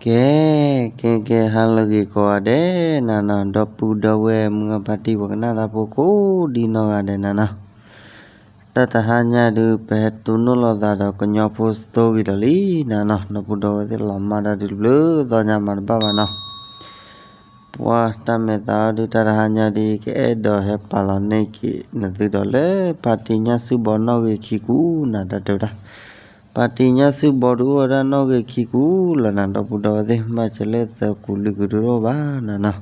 ကဲ ကဲ ကဲ ဟါလၢအဂ့ၤကိးဂၤဒဲးနၤနီၤ, ဒီပုၢ်ဒီဝဲၢ်မုၢ်ဂၢ်ဖါတံၢ် ပှၤကနၣ်တၢ်ဖိကိးဒံနီၢ်ဂၤဒဲးနၤနီၤ, တၢ်တဟါညါဒုး ပဟဲတိၢ်နီၣ်လိာ်သးဒီးကညီဖိ story ဒီးလံနၤနီၤ, ဒီပုၢ်ဒီဝဲၢ်သ့ၣ်လီၤမၢ်တၢ်ဒုးတဘျုးသီညါမၤတဘၣ်ဘၣ်နီၤ ပှၤတၢ်မဲာ်သးအီၤဒုး တၢ်တဟါညါဒုး ကအဲၣ်ဒိးဟဲပာ်လီၤန့ၢ်က့ၤနသုဒီးလၢ ဖါတံၢ်ညၣ်စုဘီနီၣ်ဂံၢ်ခံကူနၤ တၢ်တဲဝဲဒၣ်, ဖါတံၢ်ညၣ်စုဘီဒုးအိၣ်ဝဲဒၣ်နီၣ်ဂံၢ်ခံကူလီၤနၤ, ဒီပုၢ်ဒီဝဲၢ်သ့ၣ် ဘၣ်ဆၣ်လၢသၢကူာ်လွံၢ်ကူာ်ဒုးတအိၣ်ဘၣ်နၤနီၤ,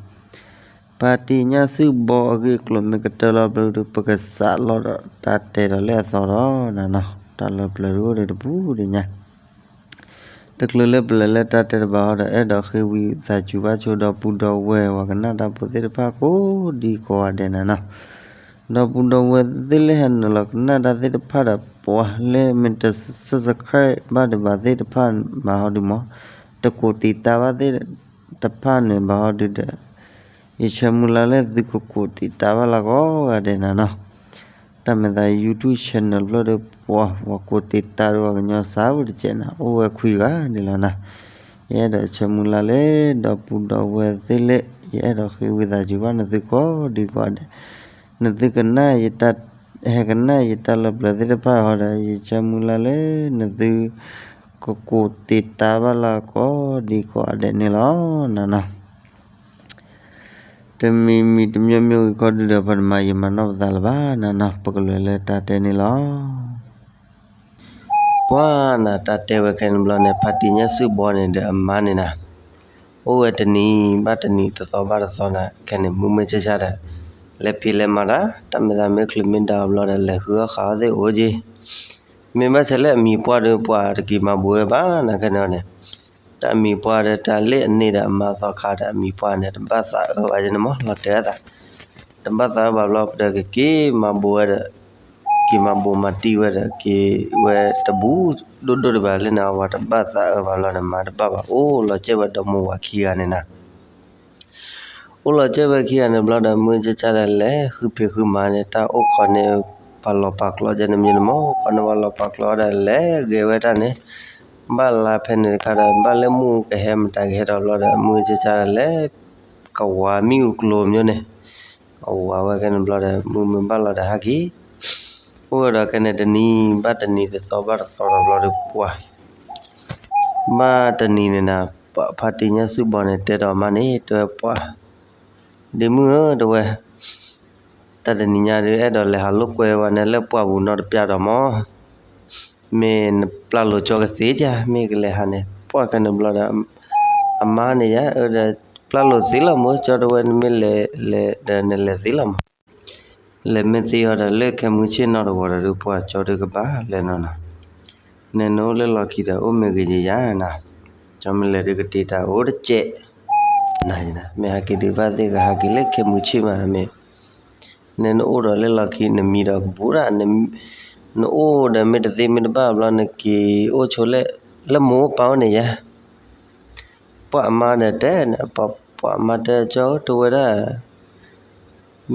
ဖါတံၢ်ညၣ်စုဘီအဂ့ၢ်အကျိၤမ့ၢ်ကတၢၢ်လီၤဘျီဒုး ပကစးလီၤဒီးတၢ်တဲဒီးလၢအသီဒီးနၤနီၤ, တၢ်လၢပျၢၤဒုးအိၣ်ဒံးတပူၤဒံးညါ တချုးလၢပလဲၤလၢတၢ်တဲတဘၣ်ဟီဒီး အဲၣ်ဒိးဃ့ဝံသးစူၤဘၣ်ဆိဒီပုၢ်ဒီဝဲၢ် ပှၤကနၣ်တၢ်ဖိသ့ၣ်တဖၣ်ကိးဒံကိးဂၤဒဲးနၤနီၤ, ဒီပုၢ်ဒီဝဲၢ်သ့ၣ်လၢဟဲနုာ်လီၤကနၣ်တၢ်သ့ၣ်တဖၣ်ဒီး ပှၤလၢမ့ၢ်တ subscribe ဘၣ်ဒံးဘၣ်သ့ၣ်တဖၣ်ဘၣ်ဟီဒုးမး, တကိးတံာ်တာ်ဘၣ်သ့ၣ်တဖၣ်န့ၣ်ဘၣ်ဟီဒုးဒီး ယဆၢမုၢ်လၢ်လၢသုကကိးတံာ်တာ်ဘၣ်လၢကိးဂၤဒဲးနၤနီၤ, တၢ်မဲာ်သး YouTube channel တဖျၢၣ်ဒီး ပှၤ ပှၤကိးတံာ်တာ်ဒီးပှၤကညီစၢ်ဝဲတကဲးနၤ အိၣ်ဝဲခွံဂၤဒဲးလီၤနၤ, ယအဲၣ်ဒိးဆၢမုၢ်လၢ်လၢ ဒီပုၢ်ဒီဝဲၢ်သ့ၣ်လၢ ယအဲၣ်ဒိးဃ့ဝံသးစူၤဘၣ်နသုကိးဒံကိးဂၤဒဲး, နသုကနၣ်ယတၢ် ဟဲကနၣ်ယတၢ်လၢပျၢၤသ့ၣ်တဖၣ်ဟီဒီး ယဆၢမုၢ်လၢ်လၢ နသု ကကိးတံာ်တာ်ဘၣ်လၢကိးဒံကိးဂၤဒဲးန့ၣ်လီၤနၤနီၤ, တမံၤမံၤတမံၤမံၤဂ့ၤခီဒုးဒီး ပတမၤယံာ်မၤနီၢ်ပသးလၢၤဘၣ်နၤနီၤ, ပကလဲၤလၢတၢ်တဲန့ၣ်လီၤ. ပှၤနၤ တၢ်တဲဝဲခဲန့ၣ်ဘျီန့ၣ် ဖါတံၢ်ညၣ်စုဘီန့ၣ်ဒီးအမါန့ၣ်နၤ, အိၣ်ဝဲတနံၤဘၣ်တနံၤ တသီဘၣ်တသီနၤ, ခဲန့ၣ် မုၢ်မ့ၢ်ဆါဆါဒီး လဲၤဖံးလဲၤမၤတၢ် တၢ်မဲာ်သးမ့ၢ်ချုးမ့ၢ်ဒါအီၤဘျီဒီး လဲၤဃုအီၣ်ဃုအီသ့ၣ်အိၣ်က့ၤ, မ့ၢ်ဘၣ်ဆၣ်လၢအမံၤပှၢ်ဒီး ပှၤတက့ၤမၤဘိးဝဲဘၣ်နၤ ခဲန့ၣ်န့ၣ် တၢ်အမံၤပှၢ်ဒီး တၢ်လၢအန့ၢ်ဒီးအမါသီခါဒီး အမံၤပှၢ်န့ၣ် တဘၣ်သးအၢဘၣ်ယဲန့ၣ်မး လီၤတဲာ်အသး, တဘၣ်သးအၢဘၣ်ဘျီဒီး ကက့ၤမၤဘိးဝဲဒီး က့ၤမၤဘိးမၤတံၢ်ဝဲဒီး က့ၤဝဲတဘူးဒိၣ်ဒိၣ်ဒံးဘၣ်လၢန့ၣ် အဝၤတဘၣ်သးအၢဘၣ်ဘျီဒီး မါတဘၣ်ဘၣ် အိၣ်လီၤကဲဝဲဒီးမိၢ်ဝၤခံဂၤန့ၣ်နၤ အိၣ်လီၤကဲဝဲခံဂၤန့ၣ်ဘျီဒီး မုၢ်ဆါဆါဒီး လဲၤဃုဖံးဃုမၤန့ၣ် တၢ်အိၣ်ခိးန့ၢ်ပာ်လီၤပာ်ကျိးကဲန့ၣ်မ့ၢ်န့ၣ်မး ခိးန့ၢ်ပာ်လီၤပာ်ကျိးဒီး လဲၤဂဲၤဝဲတၢ်န့ၣ် ဘၣ်လါဖဲန့ၣ်တခါဒီး ဘၣ်လၢမုၢ်ကဟဲမတၤကဟဲဒီးဘျီဒီး မုၢ်ဆါဆါဒီး လဲၤကဝၤမ့ၣ်အူကျိၤမ့ၢ်န့ၣ် ကဝၤဝဲကဲန့ၣ်ဘျီဒီး မုၢ်မ့ၢ်ဘၣ်လီၤဒီးဟဲက့ၤ အိၣ်ဝဲဒီးကဲန့ၣ် တနံၤဘၣ်တနံၤ တသီဘၣ်တသီဒီးဘျီဒီး ပှၤ ဘၣ်တနံၤန့ၣ်နၤ ဖါတံၢ်ညၣ်စုဘီန့ၣ် တဲဒီးအမါန့ၣ် တဲဝဲပှၤ ဒ့မုၣ်ဧၢ တဲဝဲ တၢ်တနံၤညါဒုး အဲၣ်ဒိးလဲၤဟးလိာ်ကွဲဝဲန့ၣ် လၢပှၢ်ပူၤနီတပျၢ်ဒီးမး မ့ၢ်နပျၢ်လိာ်ကၠီကသ့ဧါ မ့ၢ်ကလဲၤဟးန့ၣ် ပှၤကဲန့ၣ်ဘျီဒီး အမါန့ၣ်ယါ အၢဒီး ပျၢ်လိာ်သ့လီၤမး ကၠီတဲဝဲ နမ့ၢ်လဲၤလဲၤဒီးနလဲၤသ့လီၤမး လဲၤမ့ၢ်သ့အီၤဒီး လၢခဲမုၢ်ဆ့ၣ်နီၤတဂီၤဒီး ပှၤကၠီဒုးကဘၣ်လဲၤနီၤနီၤ နဲနအိၣ်လၢလီၢ်ခံဒီး အိၣ်မ့ၢ်ဂ့ၤယယါနၤ ကၠီမ့ၢ်လဲၤဒုးကတ့တၢ်အိၣ်တစဲး နၤ မ့ၢ်ဟဲက့ၤဒုးဘၣ်သ့ၣ်ကဟဲက့ၤလၢခဲမုၢ်ဆ့ၣ်မး မ့ၢ် နဲနအိၣ်ဒီးလၢလီၢ်ခံ နမံဒီးကဘူးဒၣ် နအိၣ်ဒီးမ့ၢ်တသ့မ့ၢ်တဘၣ်ဘျီ နက့ၤအိၣ်ဆိလၢ လၢမိၢ်ပၢ်အိၣ်န့ၣ်ယါ ပှၤအမါဒီးတဲ ပှၤအမါတဲ ကၠီတဲဝဲဒၣ်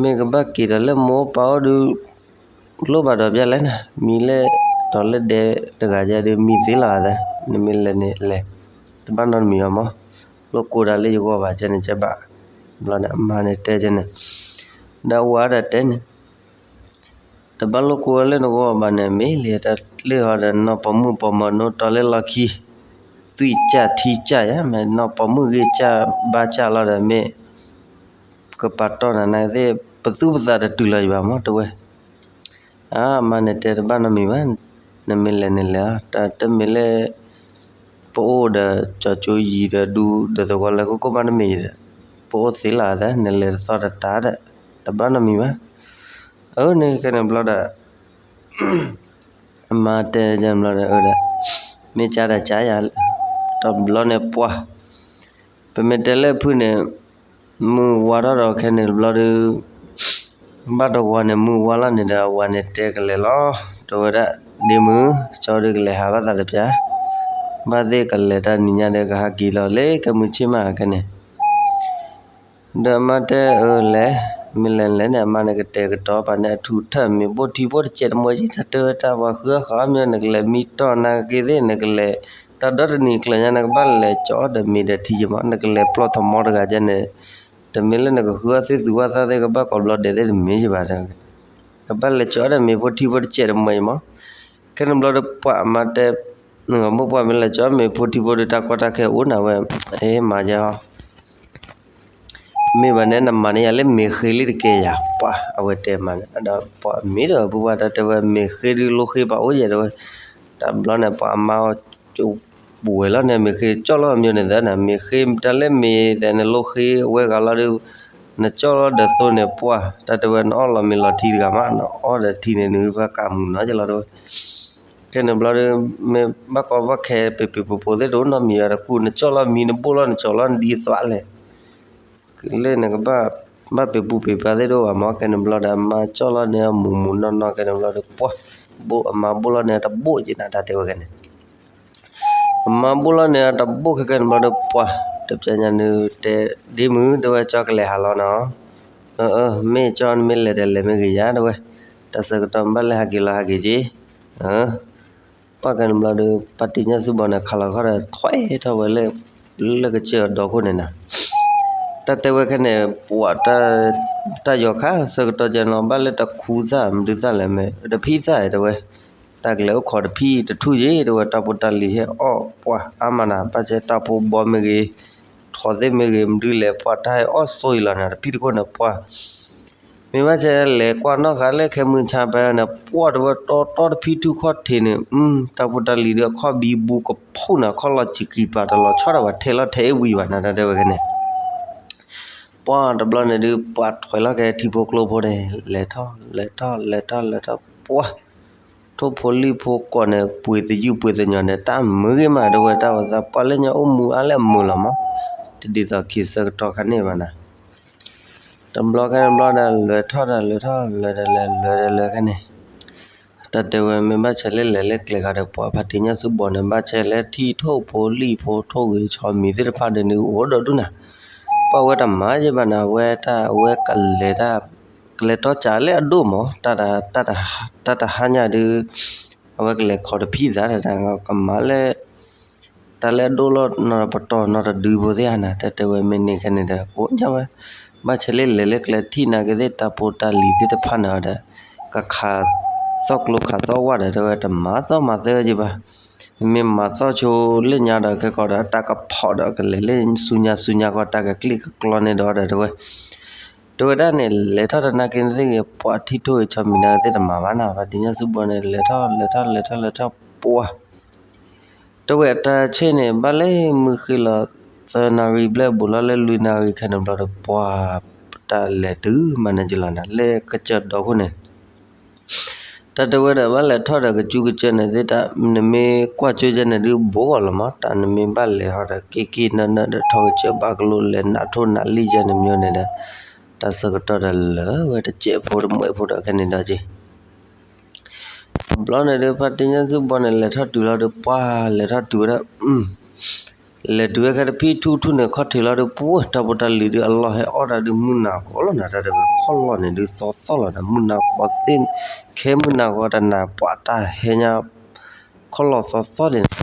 မ့ၢ်ကဘၣ်က့ၤဒီးလၢမိၢ်ပၢ်အိၣ်ဒုး လိၣ်ဘၣ်ဒီးပျၢ်လဲၣ်နၤ မံလၢတီၤလၢဒဲတဂၤယါဒုး မံသ့လီၤသး နမ့ၢ်လဲၤန့ၣ်လဲၤ တဘၣ်နီတမံၤအီၤမး လိၣ်ကိးဒၣ်လၢယဂီၢ်ဘၣ်ကဲန့ၣ်ကဲဘၣ် ဘျီန့ၣ် အမါန့ၣ်တဲကဲန့ၣ် ဒီးအဝၤဒီးတဲန့ၣ် တဘၣ်လိၣ်ကိးဝဲလၢနဂီၢ်ဘၣ်န့ၣ် မ့ၢ်လံတၢ်လၢဟီဒီး နီၢ်ပိာ်မုၣ်ပိာ်မၢၤနိတီၤလၢလီၢ်ခံ သွံၣ်ကၢ်ထံကၢ်ယါ မ့ၢ်နီၢ်ပိာ်မုၣ်ဂ့ၢ်ကၢ်ဘါကၢ်လီၤဒီး မ့ၢ်ကပာ်တီၢ်နၤနာ်သ့ၣ် ပသူၣ်ပသးတတုၤလီၤယဘၣ်မး တဲဝဲ အါ အမါန့ၣ်တဲတဘၣ်နီတမံၤဘၣ် နမ့ၢ်လဲၤန့ၣ်လဲၤ တၢ်တမ့ၢ်လၢ ပအိၣ်ဒီးကၠီကၠိယံၤဒီးဒူဒီးသဝီလၢခိၣ်ခိၣ်ဘၣ်တမ့ၢ်ဒီး ပအိၣ်သ့လီၤသး နလဲၤတသီတတၢ်ဒီး တဘၣ်နီတမံၤဘၣ် အၢ န့ၣ်ကဲန့ၣ်ဘျီဒီး အမါတဲယါဘျီဒီး အၢဒီး မ့ၢ်ကၢ်ဒီးကၢ်ယၤ တဘျီန့ၣ်ပှၢ် ပမ့ၢ်တဲလၢဖုၣ်န့ၣ် မုၢ်ဝါထီၣ်ဒီးခဲန့ၣ်တဘျီဒီး ဘၣ်တဝီန့ၣ် မုၢ်ဝါလီၤန့ၣ်ဒီး အဝၤန့ၣ်တဲကလဲၤလီၤ တဲဝဲဒၣ် ဒ့မုၣ် ကၠီဒုးကလဲၤဟးဘၣ်သးတပျၢ် ဘၣ်သ့ၣ်ကလဲၤတၢ်နံၤညါဒီး ကဟးက့ၤလီၤလၢခဲမုၢ်ဆ့ၣ်မးခဲန့ၣ် ဒီးအမါတဲအၢလဲၤ မ့ၢ်လဲၤလဲၤန့ၣ် အမါန့ၣ်ကတဲာ်ကတီၤပာ်န့ၣ် အထူးထၢၣ်မ့ၢ်ဘိၣ်ထံဘိၣ်တစဲးတမီၤက့ တၢ်တဲဝဲတၢ်ပှၤဃုအီၣ်ဃုအီမ့ၢ် နကလဲၤမံတီၢ်နာ်က့သ့ၣ် နကလဲၤ တၢ်ဒီတနံၤကျၢၤညါ နကဘၣ်လဲၤကၠီဒီးမ့ၤဒီးထံယမး, နကလဲၤပျီထီၣ်မီတဂၤကဲန့ၣ်, တမ့ၢ်လၢနကဃုအီၣ်သ့ၣ်သူဝၣ်သၣ်သ့ၣ် ကဘၣ်ကိးဘျီဒဲးသ့ၣ်တမ့ၢ်ယဘၣ်ဒီး, ကဘၣ်လဲၤကၠီဒီးမ့ၤဖိထံဖိတစဲးတမှဲၤယမး. ခဲန့ၣ်ဘျီဒီးပှၤအမါတဲ, မ့ၢ်ပှၤမ့ၢ်လဲၤကၠီမ့ၤဖိထံဖိဒီး တၢ်ကီတၢ်ခဲအိၣ်နၤဝဲ, အ့ မၤယဲဟီ မ့ၢ်ဘၣ်န့ၣ် နမၤန့ၢ်ယၤလၢမ့ၤဃ့လံတကဲယၤ, ပှၤအဝဲတဲမးန့ၣ်, ဒီးပှၤမ့ၢ်ဒီး ပှၤတၢ်တဲဝဲ မ့ၤဃ့ဒုးလိဃ့ပာ်အိၣ်ယဲတဲဝဲ, တၢ်ဘျီန့ၣ် ပှၤအမါ ပဝဲလီၤန့ၣ် မ့ၤဃ့ကၠီၣ်လီၤအမ့ၢ်န့ၣ်သၢနၤ, မ့ၤဃ့တၢ်လၢမ့ၤသဲန့ၣ် လိဃ့ဝဲဂၤလီၤဒီး, နကၠီၣ်လီၤဒီးသိန့ၣ် ပှၤတၢ်တဲဝဲ နအီၣ်လီၤမ့ၤလီၤထံတဂၤမး, နအီၣ်ဒီးထံန့ၣ် နဘၣ်ကးမုာ်နီၤကလီၤတဲဝဲ ခဲန့ၣ်ဘျီဒီး မ့ၢ်ဘၣ်ကီဘၣ်ခဲ ပ့ၤပ့ၤပိာ်ပိာ်သ့ၣ်တအိၣ်နီတမံၤဘၣ်, တကူၣ်နကၠီၣ်လီၤမံၤ နဘိၣ်လီၤနကၠီၣ်လီၤနဒ်သိးလဲၣ်, လၢနကဘၣ် ဘၣ်ပ့ၤပူၤပ့ၤဖးသ့ၣ်တအိၣ်ဘၣ်မး. ခဲန့ၣ်ဘျီဒီး အမါကၠီၣ်လီၤန့ၢ်မုာ်မုာ်နီၢ်နီၢ် ခဲန့ၣ်ဘျီဒီး ပှၤ ဘိၣ်အမါဘိၣ်လီၤန့ၢ်တဘိၣ်က့နၤ တၢ်တဲဝဲခဲန့ၣ် အမါဘိၣ်လီၤန့ၢ်တဘိၣ်ခဲခဲန့ၣ်ဘျီဒီး ပှၤ တပျဲညါနုၤတဲ ဒ့မုၣ် တဲဝဲ ကၠီကလဲၤဟးလီၤနီၤ, အၢ မ့ၢ်ကၠီ နမ့ၢ်လဲၤဒီးလဲၤမ့ၢ်ဂ့ၤယၤ တဲဝဲ, တၢ်ဆၢကတီၢ်ဘၣ်လဲၤဟးက့ၤလီၤဟးက့ၤက့ၤ ပှၤခဲန့ၣ်ဘျီဒီး ဖါတံၢ်ညၣ်စုဘီန့ၣ် ခးလီၤခီၣ်ဒီး ထွဲထီၣ်ဝဲလၢ လၢကစၢၢ်အဒီခိၣ်န့ၣ်နၤ, တၢ်တဲဝဲခဲန့ၣ် ပှၤ တၢ်ယီၤခါဆၢကတီၢ်ကဲနီၤ ဘၣ်လၢတခူသၣ်မဒုသၣ်လဲၣ်မ့ၢ် တဖံသၣ်တဲဝဲ, တၢ်ကလဲၤအိၣ်ခိးတဖံတထူၣ်ယ့ၣ် တဲဝဲ တၢ်ဖိတၢ်လံၤဟဲအီၣ်ပှၤအါမးနၤ ဘၣ်ဆဲတၢ်ဖိဘီမ့ၢ်ဂ့ၤ, ထိးသ့ၣ်မ့ၢ်ဂ့ၤ မဒုလဲၣ် ပှၤတၢ်ဟဲအီၣ်ဆိအံၤလီၤနၤ တဖံတခိၣ်န့ၣ် ပှၤ မ့ၢ်ဘၣ်ဆဲလဲၤကွၢ်နီၣ်ဃာ်လၢခဲမုၢ်ဆါပှၤန့ၣ် ပှၤတဲဝဲတီတီတဖံထူၣ်ခီၣ်ထံးန့ၣ်, တၢ်ဖိတၢ်လံၤဒီးအခီၣ်ဘံဘူကဖူၣ်နၤ ခီၣ်လီၤစံးကံၤပၤတလီၤဆီဒၣ်ဘၣ် ထဲးလီၤထဲးအ့ၣ်ဝံၤဘၣ်နၤ တၢ်တဲဝဲခဲန့ၣ် ပှၤတဘျီန့ၣ်ဒုး ပှၤထွဲလီၤက့ၤထံဖိကျိဖိန့ၣ် လဲၤထီၣ် လဲၤထီၣ် လဲၤထီၣ် လဲၤထီၣ် ပှၤ ထိၣ်ဖိလံၣ်ဖိကိးန့ၣ် ပှ့ၤသယုၢ်ပှ့ၤသညီၤန့ၣ် တၢ်မုာ်ဂ့ၤမး တဲဝဲ တၢ်အိၣ်သးပှၤလၢညါအိၣ်မူအါလၢအမုာ်လီၤမး, တဒ်သိးခံဆၢကတီၢ်ခါန့ၣ်ဘၣ်နၤ တဘျီခဲန့ၣ်ဘျီဒီး လဲၤထီၣ်ဒီးလဲၤထီၣ် လဲၤဒီးလဲၤလဲၤလဲၤခဲန့ၣ် တၢ်တဲဝဲမ့ၢ်ဘၣ်ဆဲလၢလဲၤလၢကျဲခါဒီး ပှၤဖါတံၢ်ညၣ်စုဘီန့ၣ် ဘၣ်ဆဲလၢထံၣ်ထိၣ်ဖိလံၣ်ဖိထိၣ်ဂ့ၤဆီမံၤသ့ၣ်တဖၣ်ဒီးန့ၣ် အိၣ်ဒီးဒူၣ်နၤ, ပှၤဝဲတမၤယဲၢ်ဘၣ်နၤ အဝဲတၢ်အဝဲကလဲၤတၢ် ကလဲၤတီစၢ်လၢအဒိၣ်မး တၢ်တဟါညါဒုး အဝဲကလဲၤခိးတဖံသၣ်တၢ် ကမၤလၢ တၢ်လၢအဒိၣ်လီၤနီၢ်ပတီၢ်နီၢ်တဒုဖိသ့ၣ်ဧါနၤ တၢ်တဲဝဲမ့ၢ်န့ၢ်ခဲန့ၣ်ဒီး ကိးညါဝဲ ဘၣ်ဆဲလၢလဲၤလၢကျဲထံၣ်နာ်က့ၤသ့ၣ် တၢ်ဖိတၢ်လံၤသ့ၣ်တဖၣ်န့ၣ်ဒီး ကခးသီၣ်ကျိခးသီၣ်ဝၣ်ဒီး တဲဝဲတမၤသီၣ်မၤသၢယဘၣ်, မ့ၢ်မၤသီၣ်ဆိလၢညါဒီး ခဲကီးဒီး တၢ်ကဖီၣ်ဒီး ကလဲၤလၢဆူညါဆူညါကီး တၢ်ကကျံၣ်ကကျီန့ၣ်ဒီး တဲဝဲ တဲဝဲဒၣ်န့ၣ် လဲၤထီၣ်တနာ်က့ၤသ့ၣ်ဂ့ၤ ပှၤထံၣ်ထိၣ်ဂ့ၤဆီမံၤနာ်က့ၤသ့ၣ်တမၤဘၣ်နၤ ဖါတံၢ်ညၣ်စုဘီန့ၣ် လဲၤထီၣ်လဲၤထီၣ်လဲၤထီၣ်လဲၤထီၣ် ပှၤ တဲဝဲအတၢ်ဆ့ၣ်န့ၣ် ဘၣ်လၢမုၢ်ဃ့လီၤ သၢနၣ်ရံၣ်ဘျဲၣ်ဘူးလီၤလၢလွံၢ်နၣ်ရံၣ်ခဲန့ၣ်ဘျီဒီး ပှၤ တၢ်လဲၤတုၤမၤနၢၤကလီၤနၤ လၢကစၢၢ်ဒီခိၣ်န့ၣ် တၢ်တဲဝဲဒီး ဘၣ်လဲၤထီၣ်ဒီးကကၠူကစၢၢ်န့ၣ်သ့ၣ်တၢ် နမ့ၢ်ကွၢ်ကၠိယဲန့ၣ်ဒုး ဘိးဂီၤလီၤမး တၢ်နမ့ၢ်ဘၣ်လဲၤဟီဒီး က့ၤက့ၤနၢနၢဒီး ထီၣ်ကစၢၢ်ဘၣ်ကလိ လဲၤနးထိၣ်နးလံၣ်ယဲန့ၣ်မ့ၢ်န့ၣ်ဒီး တၢ်ဆၢကတီၢ်ဒီးလၢာ်ဝဲတစဲးဖိတမှဲးဖိဒီးခဲန့ၣ်ဒီးက့ၤ တဘျီန့ၣ်ဒုး ဖါတံၢ်ညၣ်စုဘီန့ၣ် လဲၤထီၣ်တုၤလီၤဒီး ပှၤလဲၤထီၣ်တုၤဝဲဒၣ် လဲၤတုၤဝဲခဲတဖံထူၣ်ထူၣ်န့ၣ် ခီၣ်ထံးလီၤဒီး ပှၤတၢ်ဖိတၢ်လံၤဒုး အလီၢ်ဟဲအီၣ်တၢ်ဒုး မုၢ်နၤကီလီၤနၤ တၢ်တဲဝဲ ခီၣ်လီၢ်န့ၣ်ဒုး သီသီၣ်လီၤနၤ မုၢ်နၤကီသ့ၣ် ခဲမုၢ်နၤကီတနၤ ပှၤတၢ်ဟဲညါ ခီၣ်လီၢ်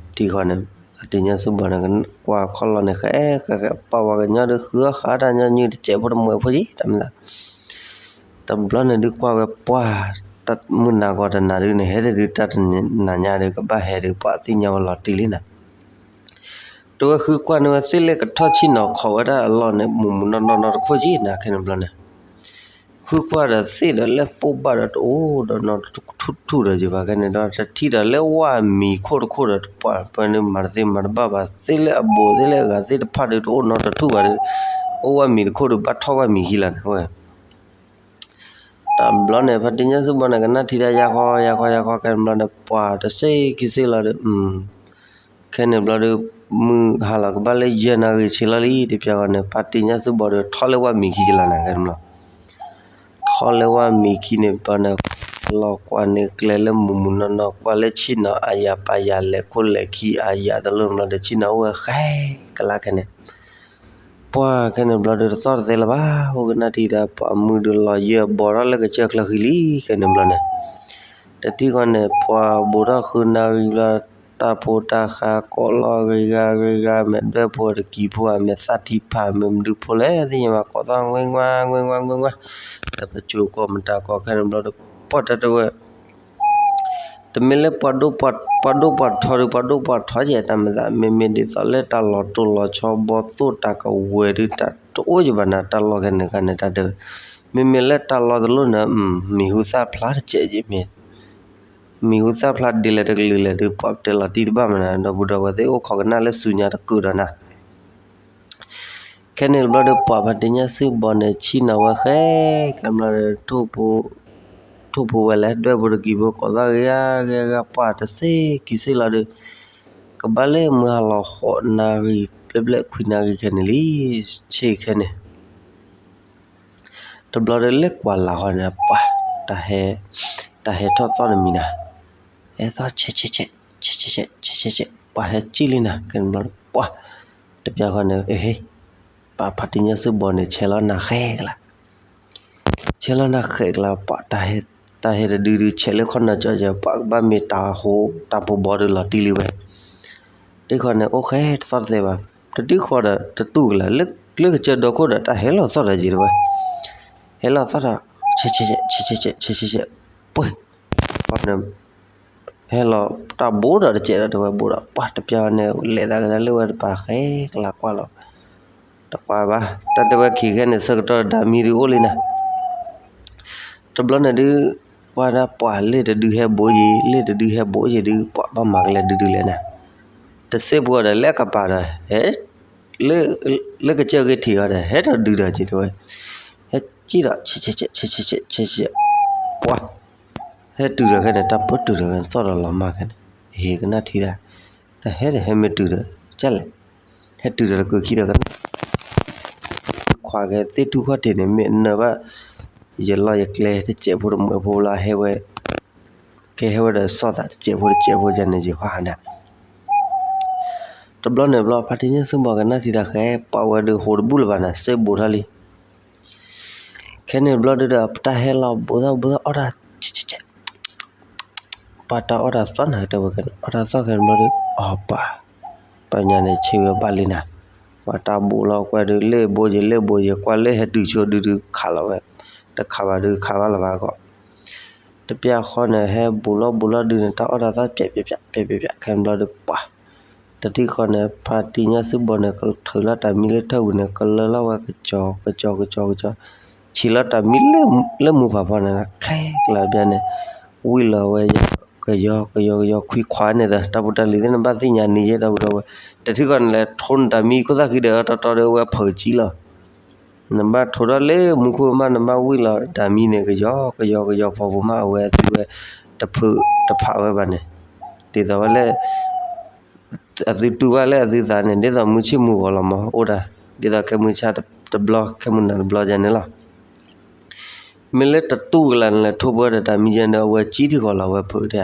သီသီၣ်ဒံးန့ၣ် ပှၤတံၢ်ဃီန့ၣ် ဖါတံၢ်ညၣ်စုဘီန့ၣ် ကွၢ်ခီၣ်လီၢ်န့ၣ် ဃဲဃဲဃဲ ပှၤဝဲကညီဒီး ဃုအီၣ်ဃးတၢ်ညီနုၢ်တစဲးဖိတမှဲးဖိယံၤ တၢ်မ့ၢ်သး တဘျီန့ၣ်ဒုးကွၢ်ဝဲပှၤ မုၢ်နၤကီတနၤဒုးန့ၣ် ဟဲဒၣ်ဒုးတၢ်တနၤညါဒုး ကဘၣ်ဟဲဒုး ပှၤသ့ၣ်ညါဝဲလီၤတံၢ်လံနၤ တဲဝဲဃုကွၢ်န့ၢ်ဝဲသ့ၣ်လၢကထီၣ်ဆံၣ်နီၤခိးဝဲဒၣ်အလီၢ်န့ၣ် မုၢ်မုၢ်နီၢ်နီၢ်နီၢ်တခိၣ်ယံၤနၤ ခဲန့ၣ်ဘျီန့ၣ် ဃုကွၢ်ဒီးသ့ၣ်ဒီးလၢပိၢ်ဘၣ်ဒီးတအိၣ်ဒီးနီတထူၣ်ထူၣ်ဒီးယဘၣ် ခဲန့ၣ်ဒီး တထံၣ်ဒီးလၢဝၢ်မံၤခိၣ်တခိၣ်ဒီး ပှၤပၢနုမၤတသ့မၤတဘၣ်ဘၣ် သ့ၣ်လၢအဘူးသ့ၣ်လၢအဂၤသ့ၣ်တဖၣ်ဒီးတအိၣ်နီတထူၣ်ဘၣ်ဒီး အိၣ်ဝၢ်မံၤတခိၣ်ဒီး ဘၣ်ထီၣ်ဝၢ်မံၤခံလီၤန့ၣ်ဝဲ တဘျီန့ၣ် ဖါတံၢ်ညၣ်စုဘီန့ၣ် ကနၣ်ထံတၢ်ယါဃီယါဃီယါဃီ ခဲန့ၣ်ဘျီန့ၣ် ပှၤတစ့ၢ်ကီးစ့ၢ်လီၤဒီး ခဲန့ၣ်ဘျီဒီး မုၢ်ဟါလီၤကဘၣ်လၢယဲၢ်နၣ်ရံၣ်ဆံလီၤလံ တပျၢ်ဃီန့ၣ် ဖါတံၢ်ညၣ်စုဘီဒီး ထီၣ်လၢဝၢ်မံၤခံကလီၤနၤ ခဲန့ၣ်ဘျီ ထီၣ်လၢဝၢ်မံၤခံန့ၣ်ဘျီန့ၣ် လီၤကွၢ်န့ၢ်ကျဲလၢမုၢ်မုၢ်နီၢ်နီၢ် ကွၢ်လၢဆံၣ်နီၤအယၤပာ်ယၤ လဲၤခိၣ်လဲၤခံအယၤတလိၣ်ဘျီဒီး ဆံၣ်နီၤအိၣ်ဝဲဃဲကလါခဲန့ၣ် ပှၤခဲန့ၣ်ဘျီဒီး တသီၣ်တသဲလၢၤဘၣ် အိၣ်ကနၣ်ထံဒီး ပှၤမုၢ်ဒီးလီၤယဲၢ်ဘီထီၣ်လၢကစၢၢ်ချၢဃံလံ ခဲန့ၣ်ဘျီန့ၣ် တထံၣ်ဃီန့ၣ် ပှၤဘူးထီၣ်ဃုနၣ်ရံၣ်ဘျီ တၢ်ဖိတၢ်ဃါကိးလီၤဂ့ၤဂၤဂ့ၤဂၤ မ့ၢ်ဒွဲၣ်ဖိတကံၢ်ဖိဧါ မ့ၢ်သၣ်ထံဖး မ့ၢ်မနုၤဖိလဲၣ်သ့ၣ်ညါဘၣ် ကိးသီၣ်ငွ့ငွဲငွ့ငွဲငွ့ငွဲ, ဒီးပစိၤကိးမတၤကိးခဲန့ၣ်ဘျီဒီး ပှၤတၢ်တဝဲ တမ့ၢ်လၢပှၤဒိၣ်ပှၤထီဒီး ပှၤဒိၣ်ပှၤထီကဲတၢ်မၤသး မ့မ့ၢ်ဒ်သိးလၢတၢ်လီၤတိၢ်လီၤဆီ ဘီသိၣ်တၢ်ကဝဲၤဒုး တၢ်တအိၣ်ယဘၣ်နၤ တၢ်လီၢ်ခဲန့ၣ်ခါန့ၣ် တၢ်တဝဲ မ့မ့ၢ်လၢတၢ်လီၢ်တလိၣ်န့ၣ် မံၤဟူသၣ်ဖျါတစဲးက့မ့ၢ် မံၤဟူသၣ်ဖျါဒ်လဲၣ်တကလုာ်လဲၣ်ဒုး ပှၤပတဲလီၤတံၢ်တဘၣ်မးနၤ ဒီပုၢ်ဒီဝဲၢ်သ့ၣ်အိၣ်ခိးကနၣ်လၢဆူညါတကုာ်ဒီးနၤ ခဲန့ၣ်တဘျီဒီး ပှၤဖါတံၢ်ညၣ်စုဘီန့ၣ် ဆံၣ်နီၤဝဲဃဲ ကဲဘျီဒီး ထိၣ်ဖိဝဲလဲၣ် ဒွဲၣ်ဖိတကံၢ်ဖိကိးသီၣ်ဂ့ၤဂ့ၤဂ့ၤဂ့ၤ ပှၤတစ့ၢ်ကီးစ့ၢ်လီၤဒီး ကဘၣ်လၢမုၢ်ဟါလီၤဃိးနၣ်ရံၣ် ဘျဲၣ်ဘျဲၣ်ခွံနၣ်ရံၣ်ခဲန့ၣ်လံ ဆ့ၣ်ခဲန့ၣ် တဘျီဒီးလၢကွၢ်လၢ်ဃီန့ၣ် ပှၤ တၢ်ဟဲ တၢ်ဟဲထီၣ်သီၣ်တမံၤနၤ ဟဲသီၣ်ဆဲးဆဲးဆဲး ဆဲးဆဲးဆဲး ဆဲးဆဲးဆဲး ပှၤဟဲစံၣ်လံနၤ ခဲန့ၣ်ဘျီဒီး ပှၤ တပျၢ်ဃီန့ၣ် အဟ့ၣ် ပှၤဖါတံၢ်ညၣ်စုဘီန့ၣ် ဆဲးလီၤနၤဃဲကလါ ဆဲးလီၤနၤဃဲကလါ ပှၤ တၢ်ဟဲတဒုဒုး ဆဲးလၢခီၣ်နၢ်ကၠီကၠီ ပှၤကဘၣ်မ့ၢ်တၢ်ဟိတၢ်ဖိဘီဒီးလီၤတံၢ်လံဝဲ တခီန့ၣ် အိၣ်ဃဲတသီၣ်တသဲဘၣ် တဒုဃီဒီး တတူၢ်ကလါ လၢကစၢၢ်ဒီခိၣ်ဒီး တၢ်ဟဲလီၤသီၣ်ဒီးယံၤတဝဲ ဟဲလီၤသီၣ်ဒီး ဆဲးဆဲးဆဲး ဆဲးဆဲးဆဲး ဆဲးဆဲးဆဲး ပှဲၤ ခီန့ၣ် ဟဲလီၤတၢ်ဘိဒီးတစဲးဒီးတဝဲဘိဒီး ပှၤတပျၢ်န့ၣ် လဲၤသးကဒါလၢဝဲတပၤဃဲကလါကွၢ်လီၤ တကွၢ်ဘၣ် တၢ်တဲဝဲခံခဲန့ၣ် ဆၢကတီၢ်ဒၤမံဒုးအိၣ်လံနၤ တဘျီန့ၣ်ဒုး ကွၢ်ဒၣ်ပှၤလ့ၣ်တဒုဟဲဘိယံၤ လ့ၣ်တဒုဟဲဘိယံၤဒုး ပှၤဘၣ်မၤကလဲၤဒုးဒုးလဲၣ်နၤ တစ့ၢ်ဖိဒီးလဲၤကပၤဒီး ဟဲ လၢ လၢကစၢၢ်ဂ့ၢ်ထံးအီၤဒီး ဟဲထီၣ်ဒုးဒီးက့ၤတဝဲ ဟဲစံၣ်ဒီး ဆဲးဆဲးဆဲး ဆဲးဆဲးဆဲး ဆဲးဆဲး ပှၤ ဟဲတုၤဒီးခဲန့ၣ် တၢ်ပၢၢ်တုၤဒီးသီၣ်ဒီးလီၤမၢ်ခဲန့ၣ် ဟ့ၣ်ကနၣ်ထံဒၣ် တၢ်ဟဲဒီးဟဲမ့ၢ်တုၤဒီး ကၢ်လဲၣ် ဟဲတုၤဒီးတကုာ်ခံဒီးကနၣ် ခွါကဲသ့ၣ်ထူၣ်ခီၣ်ထံးန့ၣ် မ့ၢ်နၢၤဘၣ် ယလီၢ်ယကျဲတစဲးဖိတမုာ်ဖိလီၤ ဟဲဝဲ ကဲဟဲဝဲဒီးစီၣ်သးတစဲးဖိတစဲးဖိယၤန့ၣ် ယဟါနၤ တဘျီန့ၣ်ဘျီ ဖါတံၢ်ညၣ်စုဘီကနၣ်ထံတၢ်ဃဲ ပှၤဝဲဒုးဟိတဘူၣ်လၢၤဘၣ်နၤ စ့ဘူးထီၣ်လံ ခဲန့ၣ်ဘျီဒုးဒီး ပတၢ်ဟဲလီၤဘူးသီၣ်ဘူးသီၣ်အီၣ်တၢ် ဆဲးဆဲးဆဲး ပှၤတၢ်အီၣ်တၢ်သီၣ်နၤတဲဝဲ အီၣ်တၢ်သီၣ်ခဲန့ၣ်ဘျီဒုး အီၣ်ပှၤ ပှၤညါန့ၣ်ဆ့ဝဲဘၣ်လံနၤ ပှၤတၢ်ဘူးလီၤကွၢ်ဒုး လ့ၣ်ဘိယံၤ လ့ၣ်ဘိယံၤ ကွၢ်လၢဟဲတုၤဆိဒုးဒုးခးလီၤဝဲ တခးဘၣ်ဒုးခးဘၣ်လၢၤဘၣ်ကီး တပျၢ်ဃီန့ၣ် ဟဲဘူးလီၤဘူးလီၤဒုးန့ၣ် တၢ်အီၣ်တၢ်သီၣ်ပျဲးပျဲးပျဲးပျဲးပျဲးခဲန့ၣ်ဘျီဒုးပှၤ တထံၣ်ဃီန့ၣ် ဖါတံၢ်ညၣ်စုဘီန့ၣ် ကထုးလီၤတၢ်မံလၢထၢၣ်ပူၤန့ၣ် ကလၢလီၤဝဲကစီၤ ကစီၤ ကစီၤ ကစီၤ ဆံးလီၤတၢ်မံလၢမူဖးဖီန့ၣ် ချဲကလါဘျီန့ၣ် ဝံၣ်လီၤဝဲ ကယီကယီကယီခွံခွါန့ၣ်သၢ တၢ်ဖိတၢ်လံၤသ့ၣ်နဘၣ်သ့ၣ်ညါနံၤယဲဒီပုၢ်ဒီဝဲၢ် တထံၣ်ဃီန့ၣ်လဲၤထိးနတၢ်မံခိၣ်သၣ်ဃံဒီးတီတီဒီးဝဲဖုးကံလီၤ နဘၣ်ထိးထီၣ်လၢမူခိၣ်မး နဘၣ်ဝံၣ်လီၤတၢ်မံန့ၣ်ကယီကယီကယီဖီဖိမး အဝဲအသုဝဲ တဖုးတဖးဝဲဘၣ်န့ၣ် ဒ်သိးဝဲလၢ အသုတူၢ်ဘၣ်လၢအသုသးန့ၣ် ဒ်သိးမုၢ်ဆ့ၣ်မုၢ်ဂီၤလီၤမး အိၣ်ဒၣ် ဒ်သိးခဲမုၢ်ဆါတဘျီ ခဲမုၢ်နၤတဘျီယဲန့ၣ်လီၤ မ့ၢ်လၢတတူၢ်ကလါန့ၣ်လဲၤထိးပှဲၤဒီးတၢ်မံယဲန့ၣ် အဝဲကံထံၣ်ဃီလီၤ အဝဲဖုးတဲ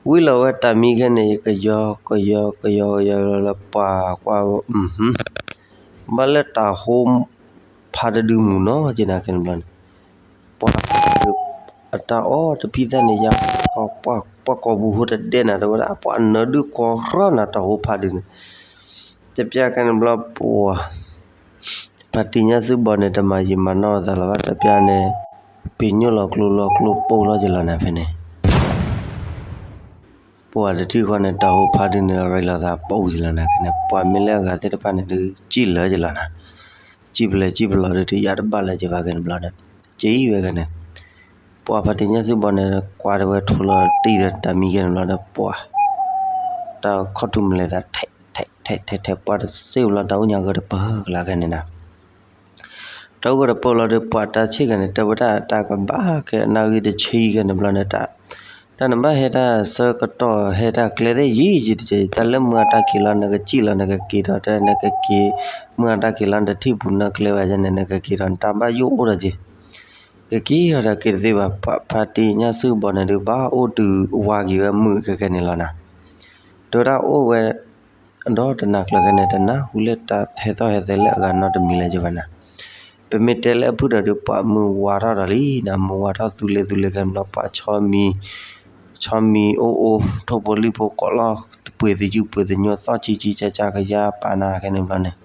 ဝံၣ်လီၤဝဲတၢ်မံခဲန့ၣ် ကယီကယီကယီကယီကယီလၢပှၤကွၢ် ဘၣ်လၢတၢ်ဟိဖးတဒုမုာ်နီၤက့နၤခဲန့ၣ်ဘျီန့ၣ် ပှၤ အတၢ်အီၣ်တဖံးသၣ်န့ၣ် ယၤ ပှၤကိာ်ပူၤဟိတဒဲနၤ တဲဝဲဒၣ် ပှၤနၢၤဒုးကီရီနၤ တၢ်ဟိဖးဒုးန့ၣ် တပျၢ်ခဲန့ၣ်ဘျီပှၤ ဖါတံၢ်ညၣ်စုဘီန့ၣ် တမၤယံာ်မၤနီၢ်အသးလၢၤဘၣ် တပျၢ်န့ၣ် ပ့ၤညိၣ်လီၤကျိလီၤကျိပိၢ်လီၤက့ၤလီၤနၤဖဲန့ၣ် ပှၤတထံၣ်ဃီန့ၣ် တၢ်ဟိဖးဒုးန့ၣ် ရ့လိာ်သးပိၢ်က့ၤလီၤနၤခဲန့ၣ် ပှၤမ့ၢ်လၢအဂၤသ့ၣ်တဖၣ်န့ၣ်ဒုး စံၣ်လၢက့ၤလီၤနၤ စံၣ်ပလဲၤစံၣ်ပလီၤဒုး တယာ်တဘၣ်လၢၤက့ၤဘၣ်ခဲန့ၣ်ဘျီန့ၣ် ကံဝဲခဲန့ၣ် ပှၤဖါတံၢ်ညၣ်စုဘီန့ၣ် ကွၢ်တဝဲထိးလီၤတံၢ်ဒီးတၢ်မံခဲန့ၣ်ဘျီဒီး ပှၤ တၢ်ခီၣ်ထူၣ်မလဲၤသးထဲးထဲးထဲးထဲး ပှၤတစ့ၢ်ဝဲလီၤတၢ်အိၣ်ညါကဒီးပၢၢ်ကလါခဲန့ၣ်နၤ တၢ်အိၣ်ကဒီးပၢၢ်လီၤဒီး ပှၤတၢ်ဆ့ၣ်ခဲန့ၣ် တဲဝဲဒၣ်တၢ်ကဘၣ်ခဲအနၣ်ဂံၢ်တဆံခဲန့ၣ်ဘျီန့ၣ် တၢ် တၢ်နဘၣ်ဟဲတၢ်ဆၢကတီၢ် ဟဲတၢ်ကျဲသ့ၣ်ယံာ်ယံာ်တက့ၢ် တၢ်လၢမုၢ်အတၢ်က့ၤလီၤ နကစံၣ်လီၤ နကက့ၤဒီး တၢ်နကက့ၤ မုၢ်အတၢ်က့ၤလီၤ နတထံၣ်ပူၤနီၢ်ကျဲဘၣ်ယဲန့ၣ် နကက့ၤဒီး နတၢ်ဘၣ်ယိၣ်အိၣ်ဒီးက့ၤ ကက့ၤဒီးက့ၤတသ့ဘၣ် ပှၤဖါတံၢ်ညၣ်စုဘီန့ၣ်ဒုး ဘၣ်အိၣ်တုၤဝါက့ၤဝဲမုာ်ခဲခဲန့ၣ်လီၤနၤ တဲဝဲဒၣ်အိၣ်ဝဲ ဒီးတနၤကျၢၤခဲန့ၣ် တနၢ်ဟူလၢတၢ်ဟဲသီၣ်ဟဲသဲလၢအဂၤနီတမံၤလၢၤက့ၤဘၣ်နၤ ပမ့ၢ်တဲလၢအဖုၣ်ဒီးဒုး ပှၤမုၢ်ဝါထီၣ်ဒီးလံနၤ မုၢ်ဝါထီၣ်သူလ့ၤသူလ့ၤခဲန့ၣ်ဘျီ ပှၤဆီမံၤ ဆီမံၤအိၣ်အိၣ် ထိၣ်ဖိလံၣ်ဖိကိးလီၢ် ပှ့ၤသယုၢ်ပှ့ၤသညိၣ်သီၣ်ကံကံကၢကၢကယါပာ်နၤခဲန့ၣ်ဘျီန့ၣ်